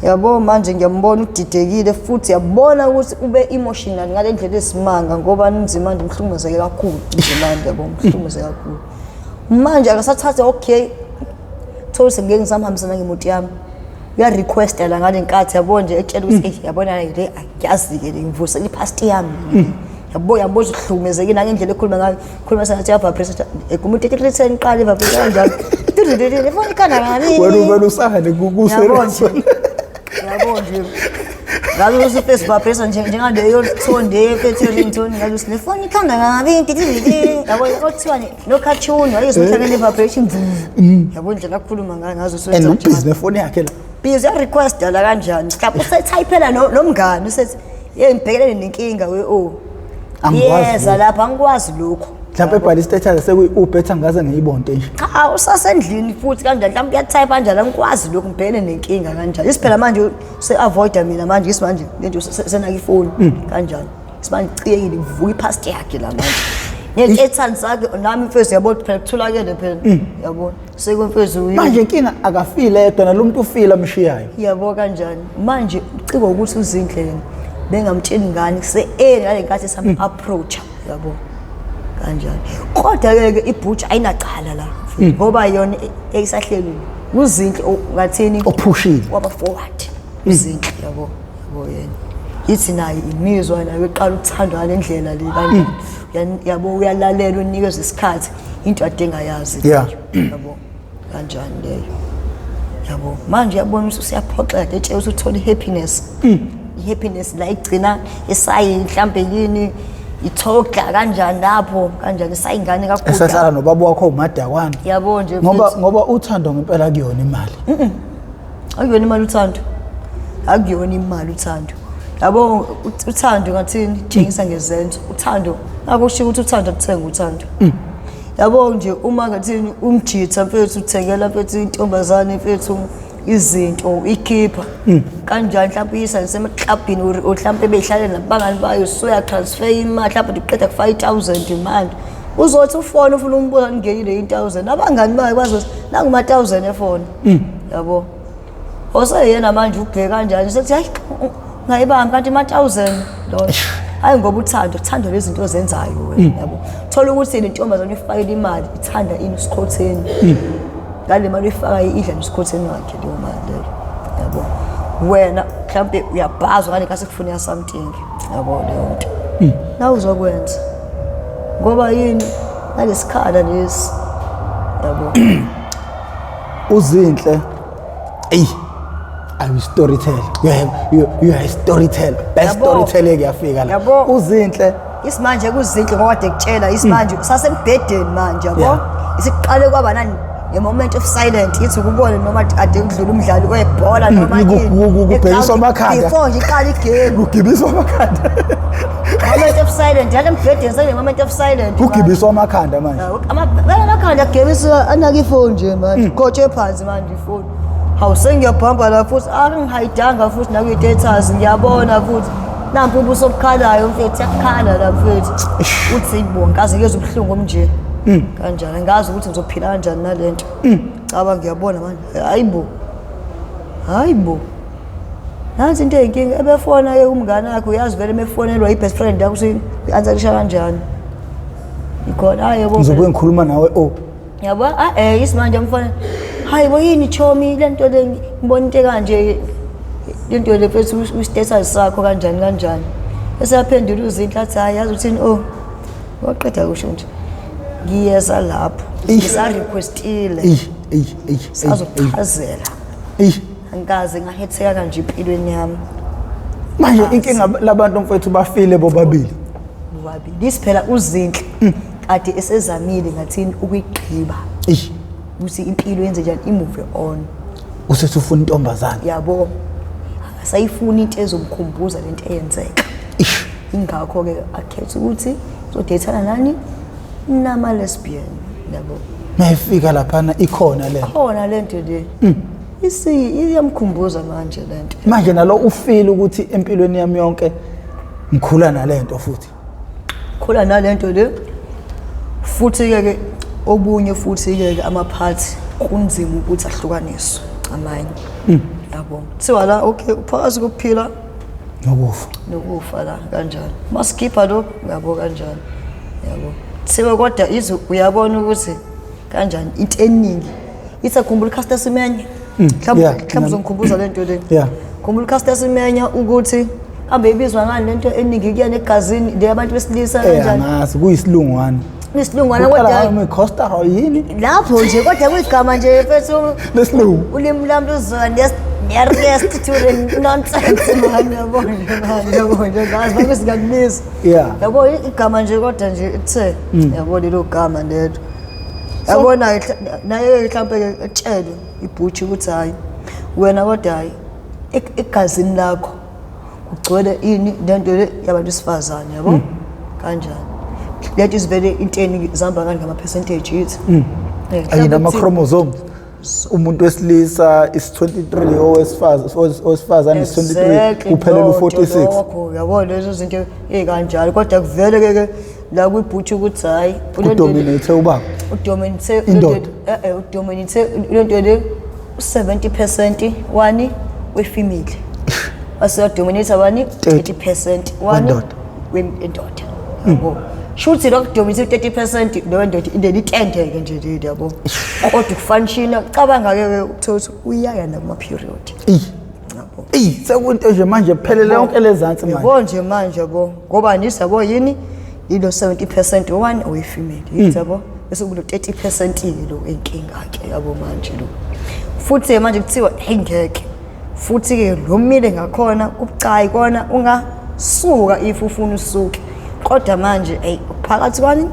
yabo manje ngiyambona udidekile futhi yabona ukuthi ube emotional ngale ndlela esimanga ngoba nzima nje, mhlukumezeke kakhulu nzima, yabo, mhlukumezeke kakhulu. Manje akasathathe, okay, thola sengeke ngisamhambisana ngemoto yami, uya-requesta la ngale nkathi, yabo nje etshela ukuthi eyi yabona le angiyazi-ke le ngivusela i-past yami, yabo, yabo uhlukumezekile nangendlela ekhuluma ngayo, khuluma sengathi uya-vibrate umuntu ethi iqala i-vibrate kanjalo ifoni ikhanda ngabi. Wena uvele usahane. Yabo nje, yabo nje ngabe usu-face vibrator nje njengaleyo thonde efethu ringtone, ngabe usinefoni ikhanda kabi, yabo, othiwa no-cartoon wayezohlangene vibration, yabo, indlela akhuluma ngayo ngazo. And u-busy nefoni yakhe la. Busy uya-requesta la kanjani, mhlawumbe usethayphela nomngane usethi ye ngibhekelene nenkinga we o Angikwazi yeza lokhu. Lapha angikwazi lokhu. Mhlawumbe ebhala i-status sekuyi-Uber ethi angaze ngiyibonte nje. Cha, usasendlini futhi kanjani, mhlawumbe uyathayipha kanjani, angikwazi lokhu, ngibhekene nenkinga kanjani. Isiphela manje se-avoida mina manje, isimanje lento senaka ifoni kanjani, isimanje ciyekile kuvuka i-past yakhe la manje ney'thandi zakhe nami mfethu, yabo, phela kutholakele phela, yabo, sekumfethu. Manje inkinga akafile yedwa, nalo muntu ufile amshiyayo. Yabo kanjani, manje uciko ukuthi uzinhle yena bengamtsheli ngani kuse-early ngale nkathi sam-approacha, yabo kanjani. Kodwa-ke ke ibhutsha ayinacala la ngoba yona eyisahleli uzinhle ngathini Ophushile. Waba forward uzinhle, yabo, yabo yena yithi naye imizwa nayo iqala ukuthandwa ngale ndlela le kanjani. Yabo uyalalela, unikezwe isikhathi, into ade engayazi leyo, yabo kanjani leyo, yabo manje uyabona ukuthi usiyaphoxeka, etshela ukuthi uthola i-happiness, i-happiness la igcina esayi mhlambe yini. Ithoga kanjani lapho kanjani isayingane kakhulu. Esahlala nobaba wakho umadakwana. Yabo nje ngoba ngoba uthando ngempela kuyona imali. Akuyona imali uthando. Akuyona imali uthando. Yabo uthando ngathini thengisa ngezenzo. Uthando akusho ukuthi uthando akuthenga uthando. Yabo nje uma ngathini umjitha mfethu uthengela mfethu intombazane mfethu izinto ikhipha kanjani mhlawumbe uyisa nasemaklabhini or mhlawumbe behlale nabangani bayo soya transfer imali mhlawumbe uqeda kufaka i-1000 manje uzothi ufone ufuna umbuza ngingenile i-1000 abangani bayo bazothi nanguma-1000 efone yabo oseyena manje ubheke kanjani sethi hayi ngayibambi kanti ma-1000 lona hayi ngoba uthando uthando lezinto ozenzayo wena yabo thola ukuthi le ntombazane uyifakele imali ithanda ini usikhotheni ngale mali uyifaka idla nesikhotheni wakhe leyo mali leyo yabo wena mhlawumbe uyabhazwa ngale nkathi kufuneka something yabo leyo nto nawe uzokwenza ngoba yini nalesikhala lesi yabo Uzinhle. Ey. I'm a storyteller. You are a storyteller. Best storyteller kuyafika la. Uzinhle. Isimanje kuzinhle ngoba kade kutshela isimanje sasembhedeni manje yabo. Isiqale kwaba nani a moment of silent ithi ukubone noma ade kudlula umdlali webhola noma ini kubhekiswa amakhanda before nje iqala igame kugibiswa amakhanda moment of silent yale mbhedeni sele moment of silent kugibiswa amakhanda manje amakhanda agebiswa anaka ifoni nje manje khotshe phansi manje ifoni hawu sengiyabhamba la futhi angihayidanga futhi nakwi-status ngiyabona futhi nampa ubuso obukhalayo mfethu yakukhala la mfethu uthi bo ngaze ngezwe ubuhlungu omnje kanjani ngazi ukuthi ngizophila kanjani nale nto caba ngiyabona manje hayi bo hayi bo nansi into eyinkinga ebefona-ke umngane wakhe uyazi vele emefonelwa i-best friend yakho ukuthi i-ansarisha kanjani ikhona hayi yebo ngizobuye ngikhuluma nawe o yabo ah eh isimanje mfana hayi bo yini chomi lento le ngibona into kanje lento le mfethu u-status sakho kanjani kanjani eseyaphendula uzinhle athi hayi yazi uthini oh waqeda kusho nje ngiyeza lapho ngisa-requestile sazochazela angikaze ngahetheka kanje empilweni yami manje inkinga labantu mfethu bafile bobabili bobabili isiphela uzinhle kade esezamile ngathini ukuyigqiba ukuthi impilo yenze njani i-move on usethi ufuna intombazane yabo akasayifuni into ezomkhumbuza lento eyenzeka ingakho-ke akhetha ukuthi uzodeyithana nani nama-lesbian yabo mayifika laphana ikhona le khona lento le isi iyamkhumbuza manje lento manje nalo ufile ukuthi empilweni yami yonke ngikhula nalento futhi khula nalento le futhi-ke ke obunye futhi-ke ke amaphathi kunzima ukuthi ahlukaniswe amanye yabo kuthiwa la okay uphakathi kokuphila nokufa nokufa la kanjani masikhipha lokhu yabo kanjani yabo kuthiwa kodwa izwe uyabona ukuthi kanjani into eningi ithi akhumbula uCaster Semenya mhlawumbe mhlawumbe uzongikhumbuza le nto le khumbula uCaster Semenya ukuthi kambe ibizwa ngani lento eningi kuyena egazini le yabantu besilisa kanjani angazi kuyisilungwana isilungwana kodwa Costa yini lapho nje kodwa kuyigama nje mfethu lesilungu ulimi lami luzona nearest to the nonsense man yabo nje manje yabo nje ngazi babe singakubiza yabo igama nje kodwa nje ithe yabo lelo gama lelo yabona naye mhlawumbe etshelwe ibhutshi ukuthi hayi wena kodwa hayi egazini lakho kugcwele ini lento le yabantu besifazane yabo kanjani lento izivele inteni zihamba kanje ngama-percentage yithi Kanye nama-chromosomes umuntu wesilisa is 23 owesifazane is 23 kuphelele u-46 lokho yabo lezo zinto ey'kanjalo kodwa kuvele ke ke la kwibhutshi ukuthi hhayi udominate ubaba udominate indoda udominate lento le u-70% wani wefemale wase-dominate wani 30% wani wendoda yabo shuthi lokhu dominate 30% leyo ndoda indlela itendeke nje leli yabo kodwa ukufanishina cabanga-ke ke ukuthola ukuthi uyaya nakuma-period yabo eyi sekunto nje manje phelele yonke lezansi manje yabo nje manje yabo ngoba nisi yabo yini yilo 70% one oyifemale yithi yabo bese kulo 30% ke lo enkinga ke yabo manje lo futhi manje kuthiwa hey ngeke futhi ke lo mile ngakhona kubucayi kona ungasuka if ufuna usuke Kodwa manje eyi phakathi kwani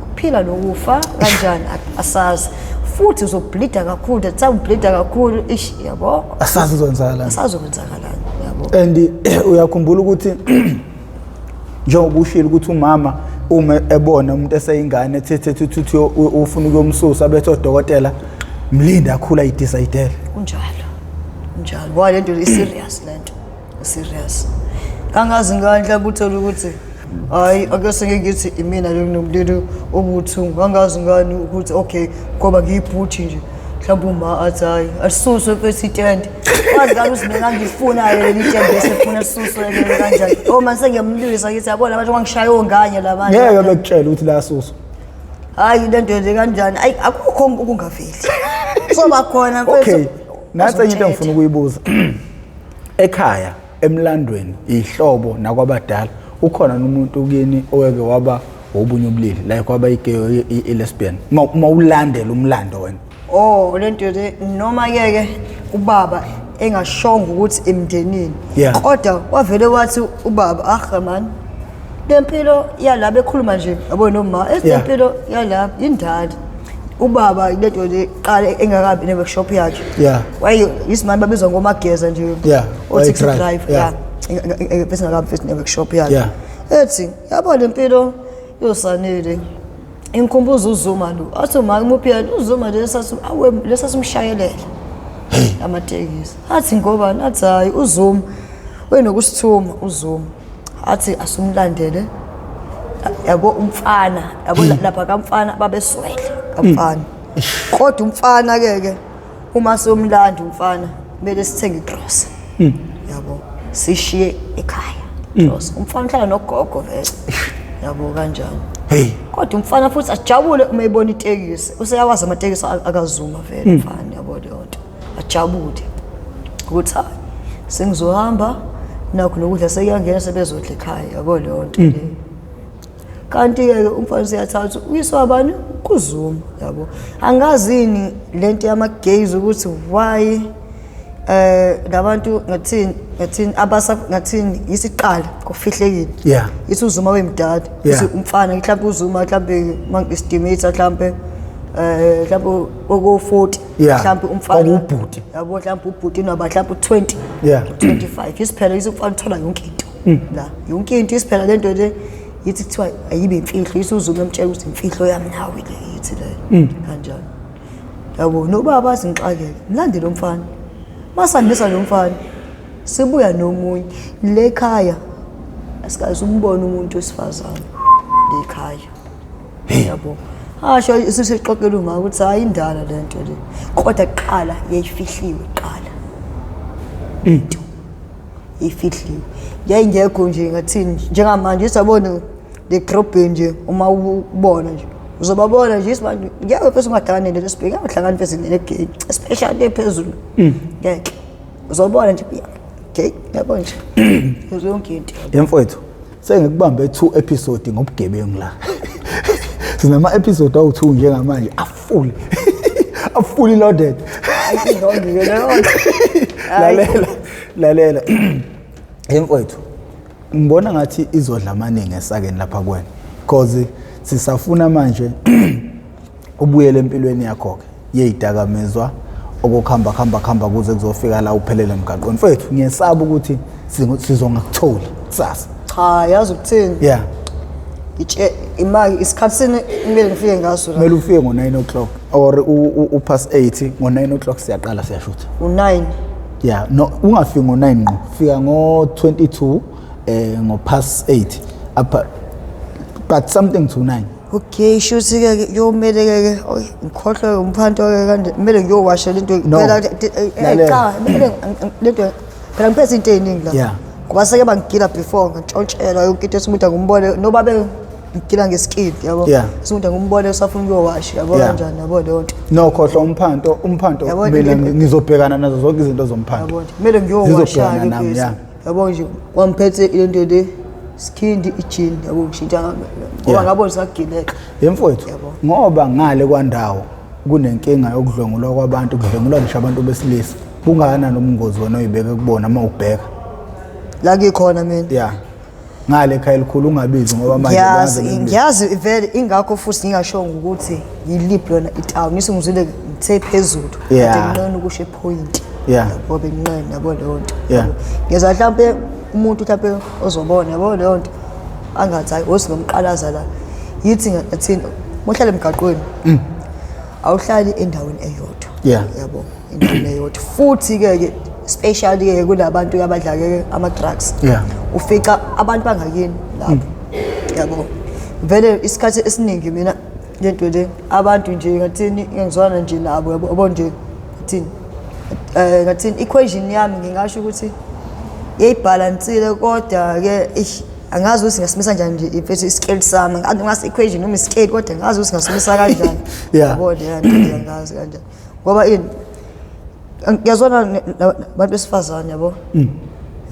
kuphila nokufa kanjani asazi. Futhi uzobleeda kakhulu, that time ubleeda kakhulu, ish yabo. Asazi uzokwenzakalani. Asazi ukwenzakalani, yabo. And uyakhumbula ukuthi njengoba ushilo ukuthi umama uma ebona umuntu eseyingane ethethe thuthi ufuna ukuyomsusa bethe odokotela mlinde akhula ayidecide. Kunjalo. Kunjalo. Ngoba lento i-serious lento. I-serious. Kangazi ngani mhlawumbe uthole ukuthi hayi ake seke ngithi imina lo nomlilo obuthungu kangazi ngani ukuthi okay ngoba ngiyibhuthi nje mhlawumbe uma athi hayi asisuswe mfethu itende wazi ngani ukuthi mina ngifuna-ke leli tende esefuna lisuswe kanjani o manje sengiyamlwisa ngithi yabona abantu bangishaya onganye la manje Ngeke bekutshele ukuthi la susu. Hayi lento yenze kanjani ayi akukho okungaveli soba khona mfethu. Okay, nansi enye into engifuna ukuyibuza. Ekhaya emlandweni ihlobo nakwabadala ukhona umuntu kini oweke waba wobunye ubulili like waba igay i-lesbian uma ulandela umlando wena? Oh lento le noma ke ubaba engashongo ukuthi emndenini kodwa wavele wathi ubaba ah man lempilo yalaba ekhuluma nje yabo noma lempilo yalaba indala ubaba lento le qala engakabi ne workshop yakhe waye isimanje babizwa ngomageza nje o taxi drive yeah bese ngakabi futhi ne workshop yakhe ethi yabo lempilo yosanele ingikhumbuza uZuma lo athi uma kumuphi yena uZuma lesasu awe lesasimshayelela amatekisi athi ngoba athi hayi uZuma wenokusithuma uZuma athi asumlandele yabo umfana yabo lapha kamfana babeswele kamfana kodwa umfana ke ke uma somlanda umfana kumele sithenge igrosa yabo sishiye ekhaya grosa umfana uhlala nogogo vele yabo kanjani. Hey kodwa umfana futhi ajabule uma ebona itekisi useyawazi amatekisi akazuma vele umfana yabo leyo nto ajabule ukuthi hayi sengizohamba nakho nokudla sekuyangena sebezodla ekhaya yabo leyo nto leyo. Kanti-ke umfana useyathatha uyiswa bani kuZuma yabo. Angazini lento yama-gays ukuthi why labantu ngathini abasa ngathini isiqala kufihlekile. Ithi uZuma wemdala ithi umfana mhlawumbe uZuma mhlawumbe mangi-estimate mhlawumbe mhlawumbe oko 40 mhlawumbe umfana ubhuti yabo mhlawumbe ubhuti noba mhlawumbe 20 25 isiphela isifana uthola yonke into la yonke into isiphela lento le yithi kuthiwa ayibe imfihlo yithi uZuma emtshela ukuthi imfihlo yami nawe le yithi le kanjalo yabo nobaba azingixakele mlande lo mfana masandisa lo mfana sibuya nomunye le khaya asikaze umbone umuntu wesifazane le khaya yabo asho isisixoxela uma ukuthi hayi indala lento le kodwa kuqala yayifihliwe kuqala into ifihliwe yayingekho nje ngathini njengamanje isabona le drobheni nje uma ubona nje uzobabona nje isibani ngeke bese ungadakane nento esibheke uhlangane bese negay especially ephezulu ngeke uzobona nje gay yabo nje yonke into yemfowethu sengikubambe 2 episode ngobugebengu la sinama episode awu2 njengamanje afuli afuli loaded lalela lalela yemfowethu ngibona ngathi izodla amaningi esakeni lapha kuwena because sisafuna manje ubuyele empilweni yakho ke yeyidakamizwa okuhamba hamba hamba kuze kuzofika la uphelele emgaqweni mfethu ngiyesaba ukuthi sizongakutholi kusasa. Cha yazi ukuthini itshe imali isikhathi sini kumele ngifike ngaso la kumele ufike ngo-9 o'clock or u past 8 ngo-9 o'clock siyaqala siyashutha u-9 yeah no ungafiki ngo-9 ngqo fika ngo-22 ngo past 8 up but something to 9. Okay shuthi ke kuyomele ke ngikhohlwe umphanto ke kanje kumele ngiyowasha lento phela cha kumele lento phela ngiphethe into eziningi la ngoba seke bangigila before ngantshontshela yonke into esimuntu angumbone noba bengigila ngesikidi yabo esimuntu angumbone usafuna ukuyowasha yabo kanjani yabo leyo nto no khohlwa umphanto mina ngizobhekana nazo zonke izinto zomphanto yabo kumele ngiyowasha ke yabo nje kwamphethe into le skhindi ijini yabo ngishintsha ngoba ngabona sagileka yemfowethu ngoba ngale kwandawo kunenkinga yokudlwengulwa kwabantu kudlwengulwa ngisho abantu besilisa bungakanani ubungozi wena oyibeke kubona uma ubheka la ngikhona mina yeah Ngale ekhaya elikhulu ungabizi ngoba manje Ngiyazi, baze bekubize. ngiyazi vele, ingakho futhi ngingashongo ukuthi yiliphi lona itawuni, isingizwile ngithe phezulu. Kade nginqena ukusho e-point. Yabo, benginqena, yabo leyo nto. Yabo. Ngiyeza mhlampe umuntu mhlampe ozobona, yabo leyo nto, angathi hayi osingomqalaza la. Yithi ngathini, uhlala emgaqweni. Awuhlali endaweni eyodwa. Yabo, endaweni eyodwa. Futhi ke ke especially ke kulabantu abadla ke ama drugs. Ufica abantu bangakini lapho. Yabo. Vele isikhathi esiningi mina lento le abantu nje ngathini ngizwana nje nabo, yabo, yabo nje ngathini. Ngathini equation yami ngingasho ukuthi yayibhalansile, kodwa ke eish, angazi ukuthi ngasimisa kanjani nje mfethu i-scale sami. Ngazi ngasi equation noma i-scale, kodwa ngazi ukuthi ngasimisa kanjani. Yabo, leyo nto leyo angazi kanjani. Ngoba ini ngiyazwana nabantu besifazane, yabo.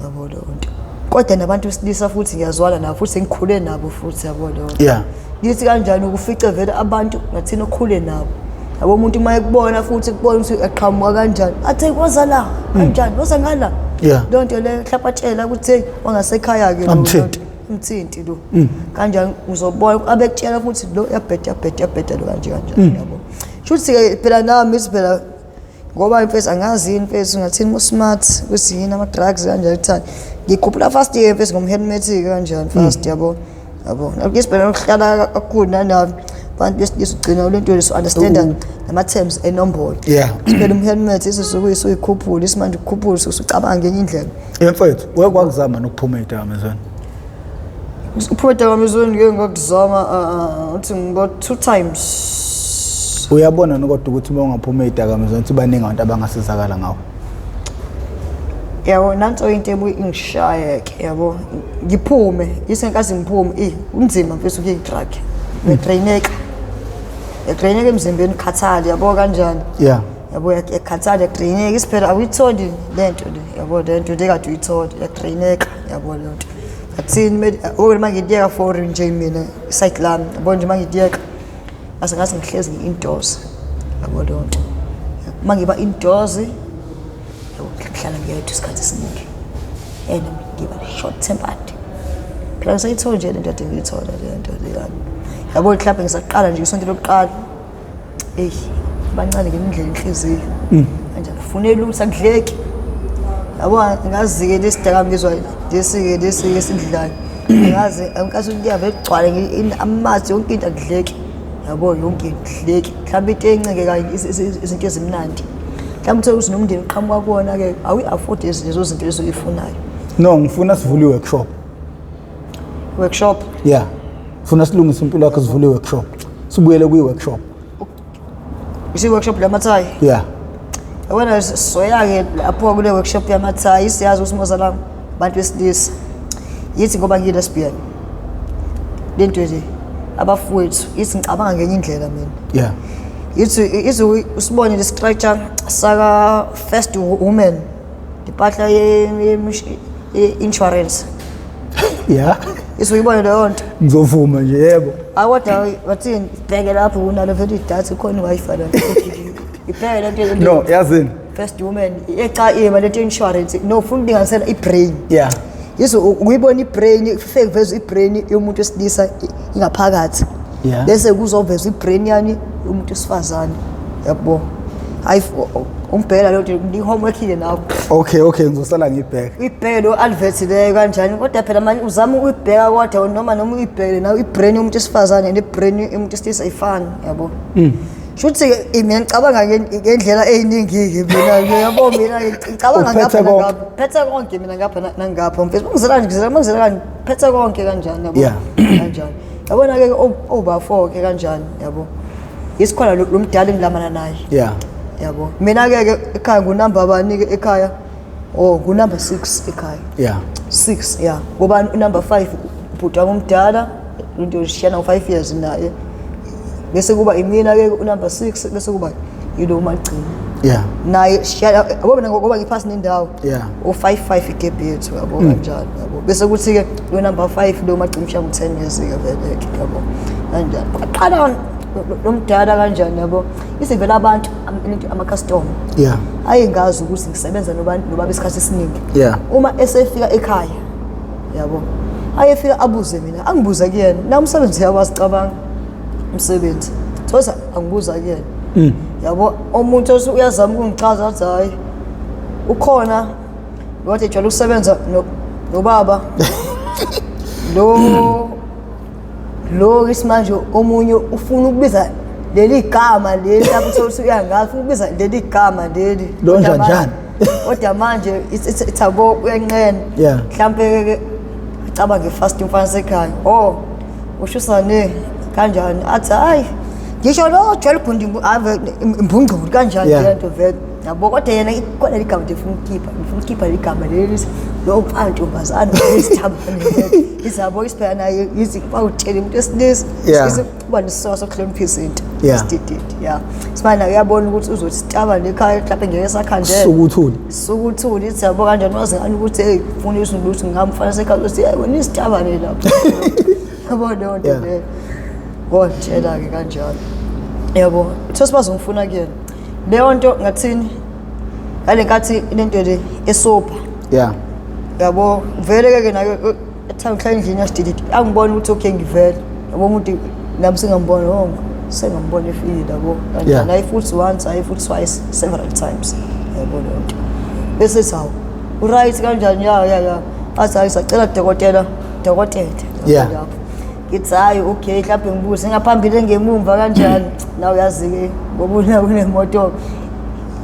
Yabo leyo nto. Kodwa nabantu besilisa futhi ngiyazwana nabo, futhi sengikhule nabo futhi, yabo leyo nto. Ngithi kanjani ukufice vele abantu ngathini okhule nabo. Yabo, umuntu uma ekubona futhi kubona ukuthi aqhamuka kanjani, athi woza la kanjani, woza ngala. Leyo nto leyo mhlawumbe atshela ukuthi hey, wangasekhaya ke lo. Amthinti. Umthinti lo. Kanjani uzobona abekutshela futhi lo yabheda, yabheda, yabheda lo kanje kanjani, yabo. Shuthi ke phela nami isiphela ngoba mfethu angazi yini mfethu ngathini mo smart ukuthi yini ama drugs kanjani kuthani. Ngikhuphula fast ke mfethu ngomhelmet ke kanjani fast, yabo. Yabo. Ngisibhena ukuhlala kakhulu nanabi abantu besilisa ugcina lento leso understand nama terms enombolo. Siphela umhelmet isisuku isuyikhuphula isimanje ukukhuphula usucabanga ngenye indlela. Mfethu, uke kwakuzama nokuphuma ey'dakamizweni? Uphuma ey'dakamizweni ngeke ngakuzama, uthi ngibo 2 times. Uyabona kodwa ukuthi uma ungaphuma ey'dakamizweni ukuthi baningi abantu abangasizakala ngawe. Yabo, nanso into ebuye ingishaye ke, yabo, ngiphume isenkathi ngiphume kunzima mfethu ukuyi-drug. Uyadraineka. Uyadraineka emzimbeni, ukhathale, yabo kanjani. Yabo, uyakhathala, uyadraineka, isiphela awuyitholi lento le, yabo, lento le kade uyithola, uyadraineka, yabo leyo nto. Ngathini kumele uma ngiyeka for nje mina iside lami, yabo nje uma ngiyeka ngase ngathi ngihlezi ngi-indoors, yabo leyo nto. Uma ngiba indoors, yabo, ngihlala ngedwa isikhathi esiningi and ngiba short tempered. Phela ngisayithola nje lento kade ngiyithola le nto leyana, yabo, mhlawumbe ngisaqala nje isonto lokuqala, eyi bancane ngendlela inhliziyo kanjani, ufune lutho akudleki, yabo, ngazi-ke lesidakamizwa lesi-ke lesi-ke esidlayo, angazi ankathi kuyabe kugcwale amanzi, yonke into akudleki, yabo, yonke into akudleki, mhlawumbe into encike kanye izinto ezimnandi, mhlawumbe uthole ukuthi nomndeni uqhamuka kuwona-ke awuyi-afford lezo zinto lezo oyifunayo. No, ngifuna sivule i-workshop. Workshop? Yeah. Ngifuna silungise impilo yakho, sivule i-workshop. Sibuyele kwi-workshop. Isi-workshop lamathayi? Yeah. Yabona soya-ke lapho kule workshop yamathayi, siyazi ukuthi mozala abantu besilisa. Yithi ngoba ngiyi-lesbian. Le nto nje abafowethu yithi ngicabanga ngenye indlela mina. Yithi ithi usibone le structure saka first woman impahla ye-insurance. Ithi uyibone leyo nto. Ngizovuma nje, yebo. Hayi kodwa bathini, ibheke lapho kunalo vele idatha ikhona i-Wi-Fi la. Ibheke le nto. No, yazini. First woman echa ima lento insurance, no, ufuna ukulinganisela i-brain. Yizo uyibona i-brain, ifike kuvezwa i-brain yomuntu wesilisa ingaphakathi. Bese kuzovezwa i-brain yani yomuntu wesifazane. Yabo. Hayi umbheka leyo nto, ni-homework ile nawe. Okay, okay, ngizosala ngibheka. Uyibheke lo advert leyo kanjani, kodwa phela manje uzama ukuyibheka kodwa noma uyibheke nawe i-brain yomuntu wesifazane ne-brain yomuntu wesilisa ayifani, yabo. Shuthi mina ngicabanga ngendlela eyiningi-ke mina, yabo, mina ngicabanga Uphethe ngapha konke. nangapha. Phethe konke mina ngapha nangapha. Mfethu, ungizela kanje, ngizela, ungizela kanje, phethe konke kanjani, yabo. Kanjani. Yabona-ke obafo-ke kanjani, yabo. Isikhona lo mdala engilamana naye. Yabo. Mina-ke ke ekhaya ngunamba bani-ke ekhaya? Oh, ngunamba 6 ekhaya. 6, yeah. Ngoba unumber 5 ubhuti wami omdala, into shiyana ngo-5 years naye. Bese kuba imina-ke unumber 6, bese kuba yilo magcina. Naye shiyana, yabo mina ngoba ngiphasi nendawo. U-5-5 igap yethu, yabo, kanjalo, yabo. Bese kuthi-ke lo number 5 lo magcina ushaya ngo-10 years-ke vele-ke, yabo. Kanjalo. Kwaqala lo mdala kanjani, yabo. Isivela abantu, ama-customer. Ayengazi ukuthi ngisebenza nobaba isikhathi esiningi. Uma esefika ekhaya, yabo. Ayefika abuze mina, angibuze kuyena. Na umsebenzi uyawazicabanga umsebenzi. Thosa angibuza kuyena. Yabo umuntu uyazama ukungichaza athi hayi ukhona lo ejwayele ukusebenza nobaba lo lo isimanje omunye ufuna ukubiza leli gama leli lapho uthola ukuthi uyangazi ufuna ukubiza leli gama leli. Lo njani njani? Kodwa manje it's abo uyanqena. Mhlampe ke acabange fast umfana sekhaya. Oh ushusane kanjani athi hayi ngisho lo jwayele ugunda ave imbungculu kanjani lento vele yabo kodwa yena ikhona ligama nje ufuna ukukhipha ngifuna ukukhipha ligama leli lo mfana ntombazane usithabane izabo isiphela naye yithi bawutshela umuntu wesilisa kuba nesisoso sokuhlonipha izinto isidididi ya simanje naye uyabona ukuthi uzothi sitaba nekhaya mhlawumbe ngeke sakhandela sukuthuli sukuthuli ithi yabo kanjani wazi ngani ukuthi hey ufuna ukuthi ngamfana sekhaya uthi hey wena isitabane lapho yabo leyo nto leyo ngotshela-ke kanjalo yabo uthe sibazongifuna kuyena leyo nto ngathini ngale nkathi lento le esopha yabo vele ke nayo ethanda ukuhlala endlini yasidididi angibona ukuthi okay ngivele yabo umuntu nami singambona oh sengambona efile yabo kanjani hayi futhi once hayi futhi twice several times yabo leyo nto bese sawu uright kanjani ya ya ya athi hayi sacela dokotela dokotela lapho ngithi hayi okay mhlawumbe ngibuze ngaphambili ngemumva kanjani nawe uyazi-ke ngoba una kunemoto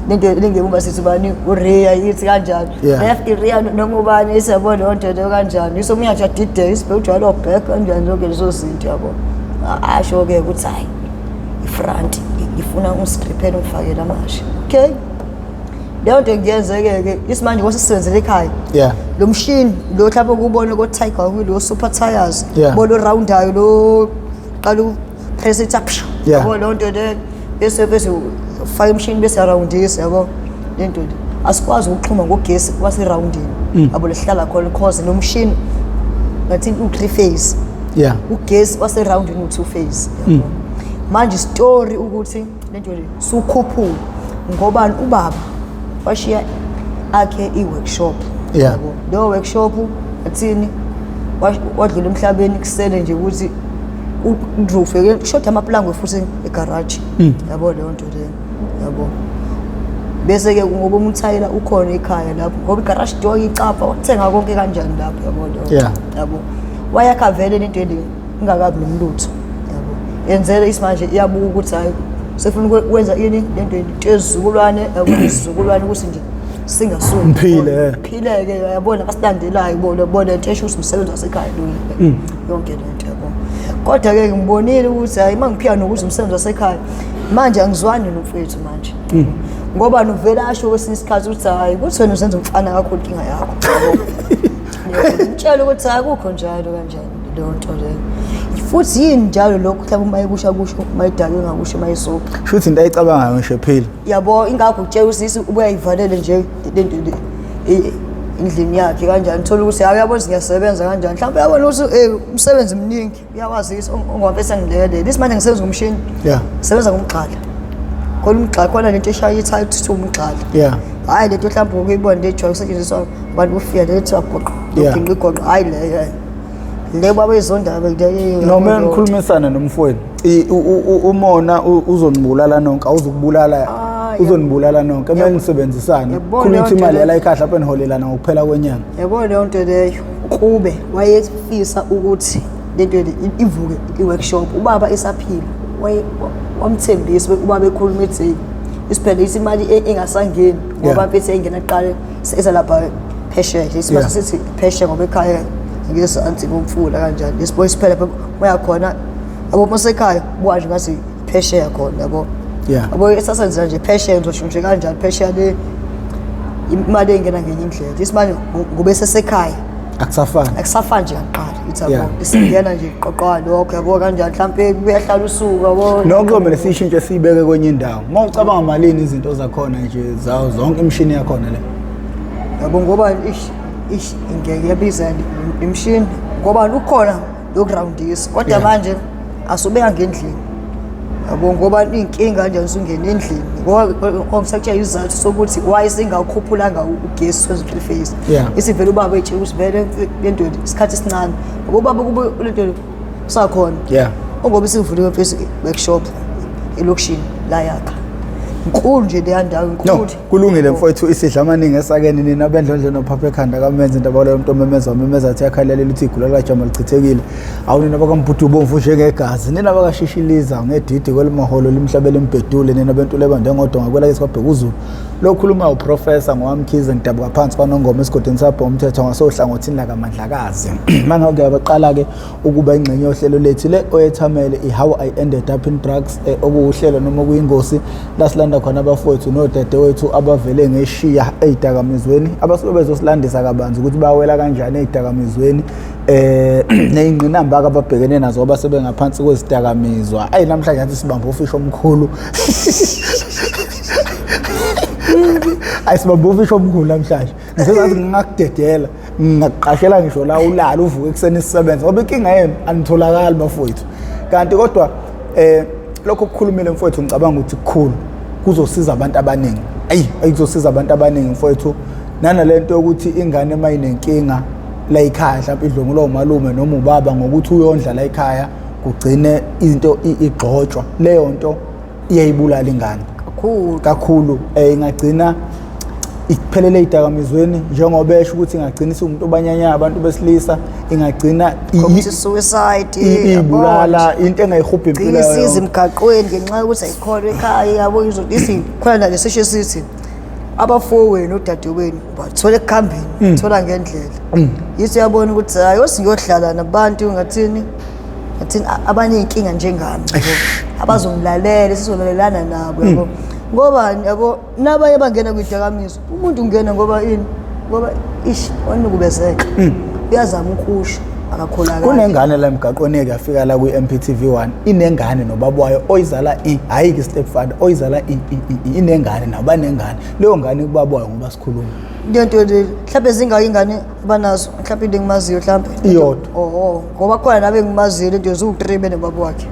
lento lengemumva sithi ubani ureya yithi kanjani left ireya noma ubani isiyabo leyo nto leyo kanjani isomunye nje adideke isibheke ujwayele obhek kanjani zonke lezo zinto yabo asho-ke ukuthi hhayi ifront ngifuna ungistriphele ungifakele amasha okay leyo nto ngiyenzeke-ke isimanje kwasisebenzela ekhaya lo mshini lo mhlawumbe ukubone ko-tiger wheel lo super tires bo lo roundayo lo qala upress it up yabo leyo nto leyo bese bese ufaka imshini bese yarawundisa yabo le nto le asikwazi ukuxhuma ngogesi kwaserawundini yabo lehlala khona cause lo mshini ngathi u-three phase ugesi waserawundini u-two phase yabo manje story ukuthi lento le sukhuphula ngoba ubaba washiya akhe i-workshop yabo leyo workshop athini wadlula emhlabeni kusele nje ukuthi udrufe kushoda amaplangwe futhi egaraji yabo leyo nto leyo yabo bese-ke ngoba umthayela ukhona ekhaya lapho ngoba igaraji door icapha wathenga konke kanjani lapho yabo leyo yabo wayakha vele lento le ingakabi nomlutho yabo yenzele isimanje iyabuka ukuthi hayi sefuna ukwenza ini lento into yezizukulwane yabo isizukulwane ukuthi nje singasuki Mphile. phileke yabona abasilandelayo bona bona into esho ukuthi umsebenzi wasekhaya lo yonke lento yabo kodwa ke ngibonile ukuthi hayi mangiphika nokuthi umsebenzi wasekhaya manje angizwani nomfowethu manje ngoba novela asho kwesinye isikhathi ukuthi hayi kuthi wena uzenza umfana kakhulu inkinga yakho ngitshela ukuthi akukho njalo kanjani leyo nto leyo futhi yini njalo lokhu mhlawumbe uma ekusha kusho uma edakwe ngakusho uma esopha shuthi into ayicabangayo ngisho ephila yabo ingakho utshela usisi ubuye ayivalele nje lento le endlini yakhe kanjani thola ukuthi hayi uyabona ukuthi ngiyasebenza kanjani mhlawumbe uyabona ukuthi umsebenzi mningi uyawazisa ongoba esengilekelela isimanje ngisebenza ngomshini ngisebenza ngomgxala khona umgxala khona lento eshaya ithayi kuthiwa umgxala hhayi lento mhlawumbe ukuyibona le ejwayele ukusetshenziswa abantu bofika le kuthiwa goqo ginqa igoqo hhayi leyo le baba izondaba noma nikhulumisana nomfowenu umona uzonibulala nonke awuzukubulala uzonibulala nonke kumele nisebenzisane khuluma ukuthi imali yala ekhaya lapho eniholelana ngokuphela kwenyanga yabo leyo nto leyo kube wayefisa ukuthi lento le ivuke i-workshop ubaba esaphila wamthembisa ubaba ekhuluma ethi isiphele ithi imali engasangeni ngoba mfethu engena kuqala esalapha phesheya isimase sithi phesheya ngoba ekhaya ngezansi komfula kanjani isibo isiphele uya khona yabo masekhaya buka nje ngathi phesheya khona yabo yabo esasenzela nje phesheya ngizosho nje kanjani phesheya le imali engena ngenye indlela isimanje ngoba esesekhaya akusafani akusafani nje kaqala ithi yabo isingena nje qoqwa lokho yabo kanjani mhlampe kuyahlala usuku yabo nokho kuzomele siyishintshe siyibeke kwenye indawo uma ucabanga malini izinto zakhona nje zawo zonke imishini yakhona le yabo ngoba ish ish ngeke yabiza imishini ngoba ukhona yokurawundisa kodwa manje asubeka ngendlini Yabo, ngoba iy'nkinga kanjani usungena endlini, ngoba ngisakutshela isizathu sokuthi why singawukhuphulanga ugesi wezi-three phase. Isivele ubaba etshela ukuthi vele le nto isikhathi esincane, ngoba ubaba kube le nto usakhona. Ngoba isivuliwe mfethu workshop elokishini la yakha inkulu nje leya ndawo No, inkulu. kulungile mfowethu, isidla amaningi esakeni nina bendlondlo nophapha ekhanda kamenza indaba leyo umuntu omemeza wamemeza athi yakhalela ukuthi igula likajama lichithekile. Awu nina bakaMbhudu ubomvu njengegazi, nina bakashishiliza ngedidi kwelimaholo limhlabele limbhedule, nina bentule bandengodonga kwelakithi kwabheka uZulu. Lo khuluma uProfessor ngoWamkhize, ngidabuka phansi kwaNongoma esigodini sabho umthetho ngasohlangothini lakaMandlakazi. Mangake baqala-ke ukuba ingxenye yohlelo lethu le oyethamele i-How I Ended Up in Drugs, okuwuhlelo noma okuyingosi la silanda khona abafowethu nodadewethu abavele ngeshiya ey'dakamizweni, abasuke bezosilandisa kabanzi ukuthi bawela kanjani ey'dakamizweni, ney'ngqinamba ababhekene nazo ngoba sebengaphansi kwezidakamizwa. Ayi, namhlanje athi sibambe ufishi omkhulu. Ayi, sibambe ufishi omkhulu namhlanje. Ngisezathi ngingakudedela, ngingakuqashela ngisho la ulala uvuke ekuseni sisebenze, ngoba inkinga yenu anitholakali bafowethu. Kanti kodwa lokho okukhulumile mfowethu ngicabanga ukuthi kukhulu kuzosiza abantu abaningi. Ayi, kuzosiza abantu abaningi mfowethu. Nanalento yokuthi ingane mayinenkinga la ekhaya, mhlawumbe idlwengulwa umalume noma ubaba ngokuthi uyondla la ekhaya, kugcine into igxotshwa, leyo nto iyayibulala ingane kakhulu kakhulu. Ingagcina iphelele ey'dakamizweni, njengoba esho ukuthi ingagcina isiwumuntu obanyanya abantu besilisa, ingagcina commit suicide, iyibulala, into engayihubha impilo gcina yayo isiza yonke. Emgaqweni ngenxa yokuthi ayikholwa ekhaya, yabo. Ithi khona nalesisho esithi abafowenu odadewenu bathola ekuhambeni, thola ngendlela yithi uyabona ukuthi hayi, osingiyohlala nabantu ngathini ngathini abaney'nkinga njengami, yabo, abazongilalela, sizolalelana nabo, yabo, ngoba yabo nabanye bangena kwidakamizwa, umuntu ungena ngoba ini, ngoba ish wanukubezeka, uyazama ukusho akakholakali. Kunengane la emgaqweni eke yafika la kwi-MPTV 1, inengane nobaba wayo oyizala hhayi-ke stepfather, oyizala inengane nabo banengane, leyo ngane kubaba wayo ngoba sikhuluma. Lento le mhlawumbe zingaki ingane abanazo, mhlawumbe into engimaziyo mhlawumbe Iyodwa. Oh, ngoba khona nabe ngimaziyo lento ziwu-3 benobaba wakhe,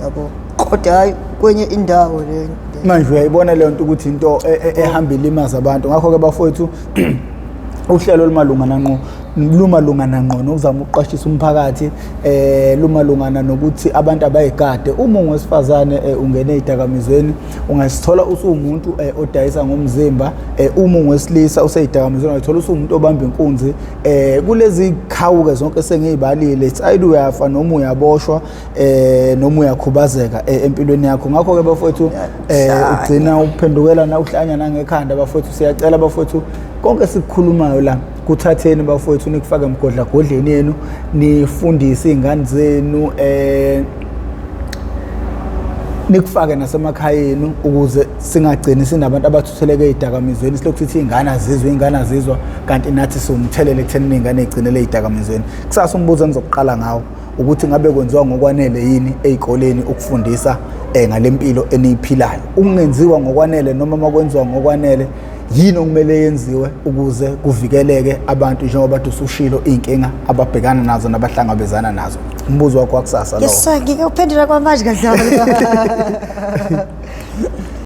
yabo, kodwa hayi kwenye indawo le. Manje uyayibona leyo nto ukuthi into ehamba ilimaza abantu. Ngakho-ke bafowethu, uhlelo olumalungana ngqo lumalungana ngqo nokuzama ukuqwashisa umphakathi, lumalungana nokuthi abantu abayigade. Uma ungowesifazane ungene ey'dakamizweni, ungasithola usuwumuntu odayisa ngomzimba. Uma ungowesilisa usey'dakamizweni, ungayithola usuwumuntu obamba inkunzi. Kulezi khawuke zonke esengiy'balile, it's either uyafa noma uyaboshwa noma uyakhubazeka empilweni yakho. Ngakho-ke bafowethu, ugcina uphendukela na uhlanya nangekhanda. Bafowethu, siyacela bafowethu, konke sikukhulumayo la kuthatheni bafowethu, nikufake emgodlagodleni yenu, nifundise iy'ngane zenu, nikufake nasemakhaya enu, ukuze singagcini sinabantu abathutheleke ey'dakamizweni. Silokhu sithi iy'ngane azizwa, iy'ngane azizwa, kanti nathi siwumthelela ekuthenini iy'ngane ey'gcinele ey'dakamizweni. Kusasa umbuzo engizokuqala ngawo ukuthi ngabe kwenziwa ngokwanele yini ey'koleni ukufundisa ngale mpilo eniyiphilayo? Ukungenziwa ngokwanele noma makwenziwa ngokwanele, yini okumele yenziwe ukuze kuvikeleke abantu, njengoba kade usushilo iy'nkinga ababhekana nazo nabahlangabezana nazo? Umbuzo wakho wakusasa lowo. Yes sir, ngike uphendula kwamanje kadlala.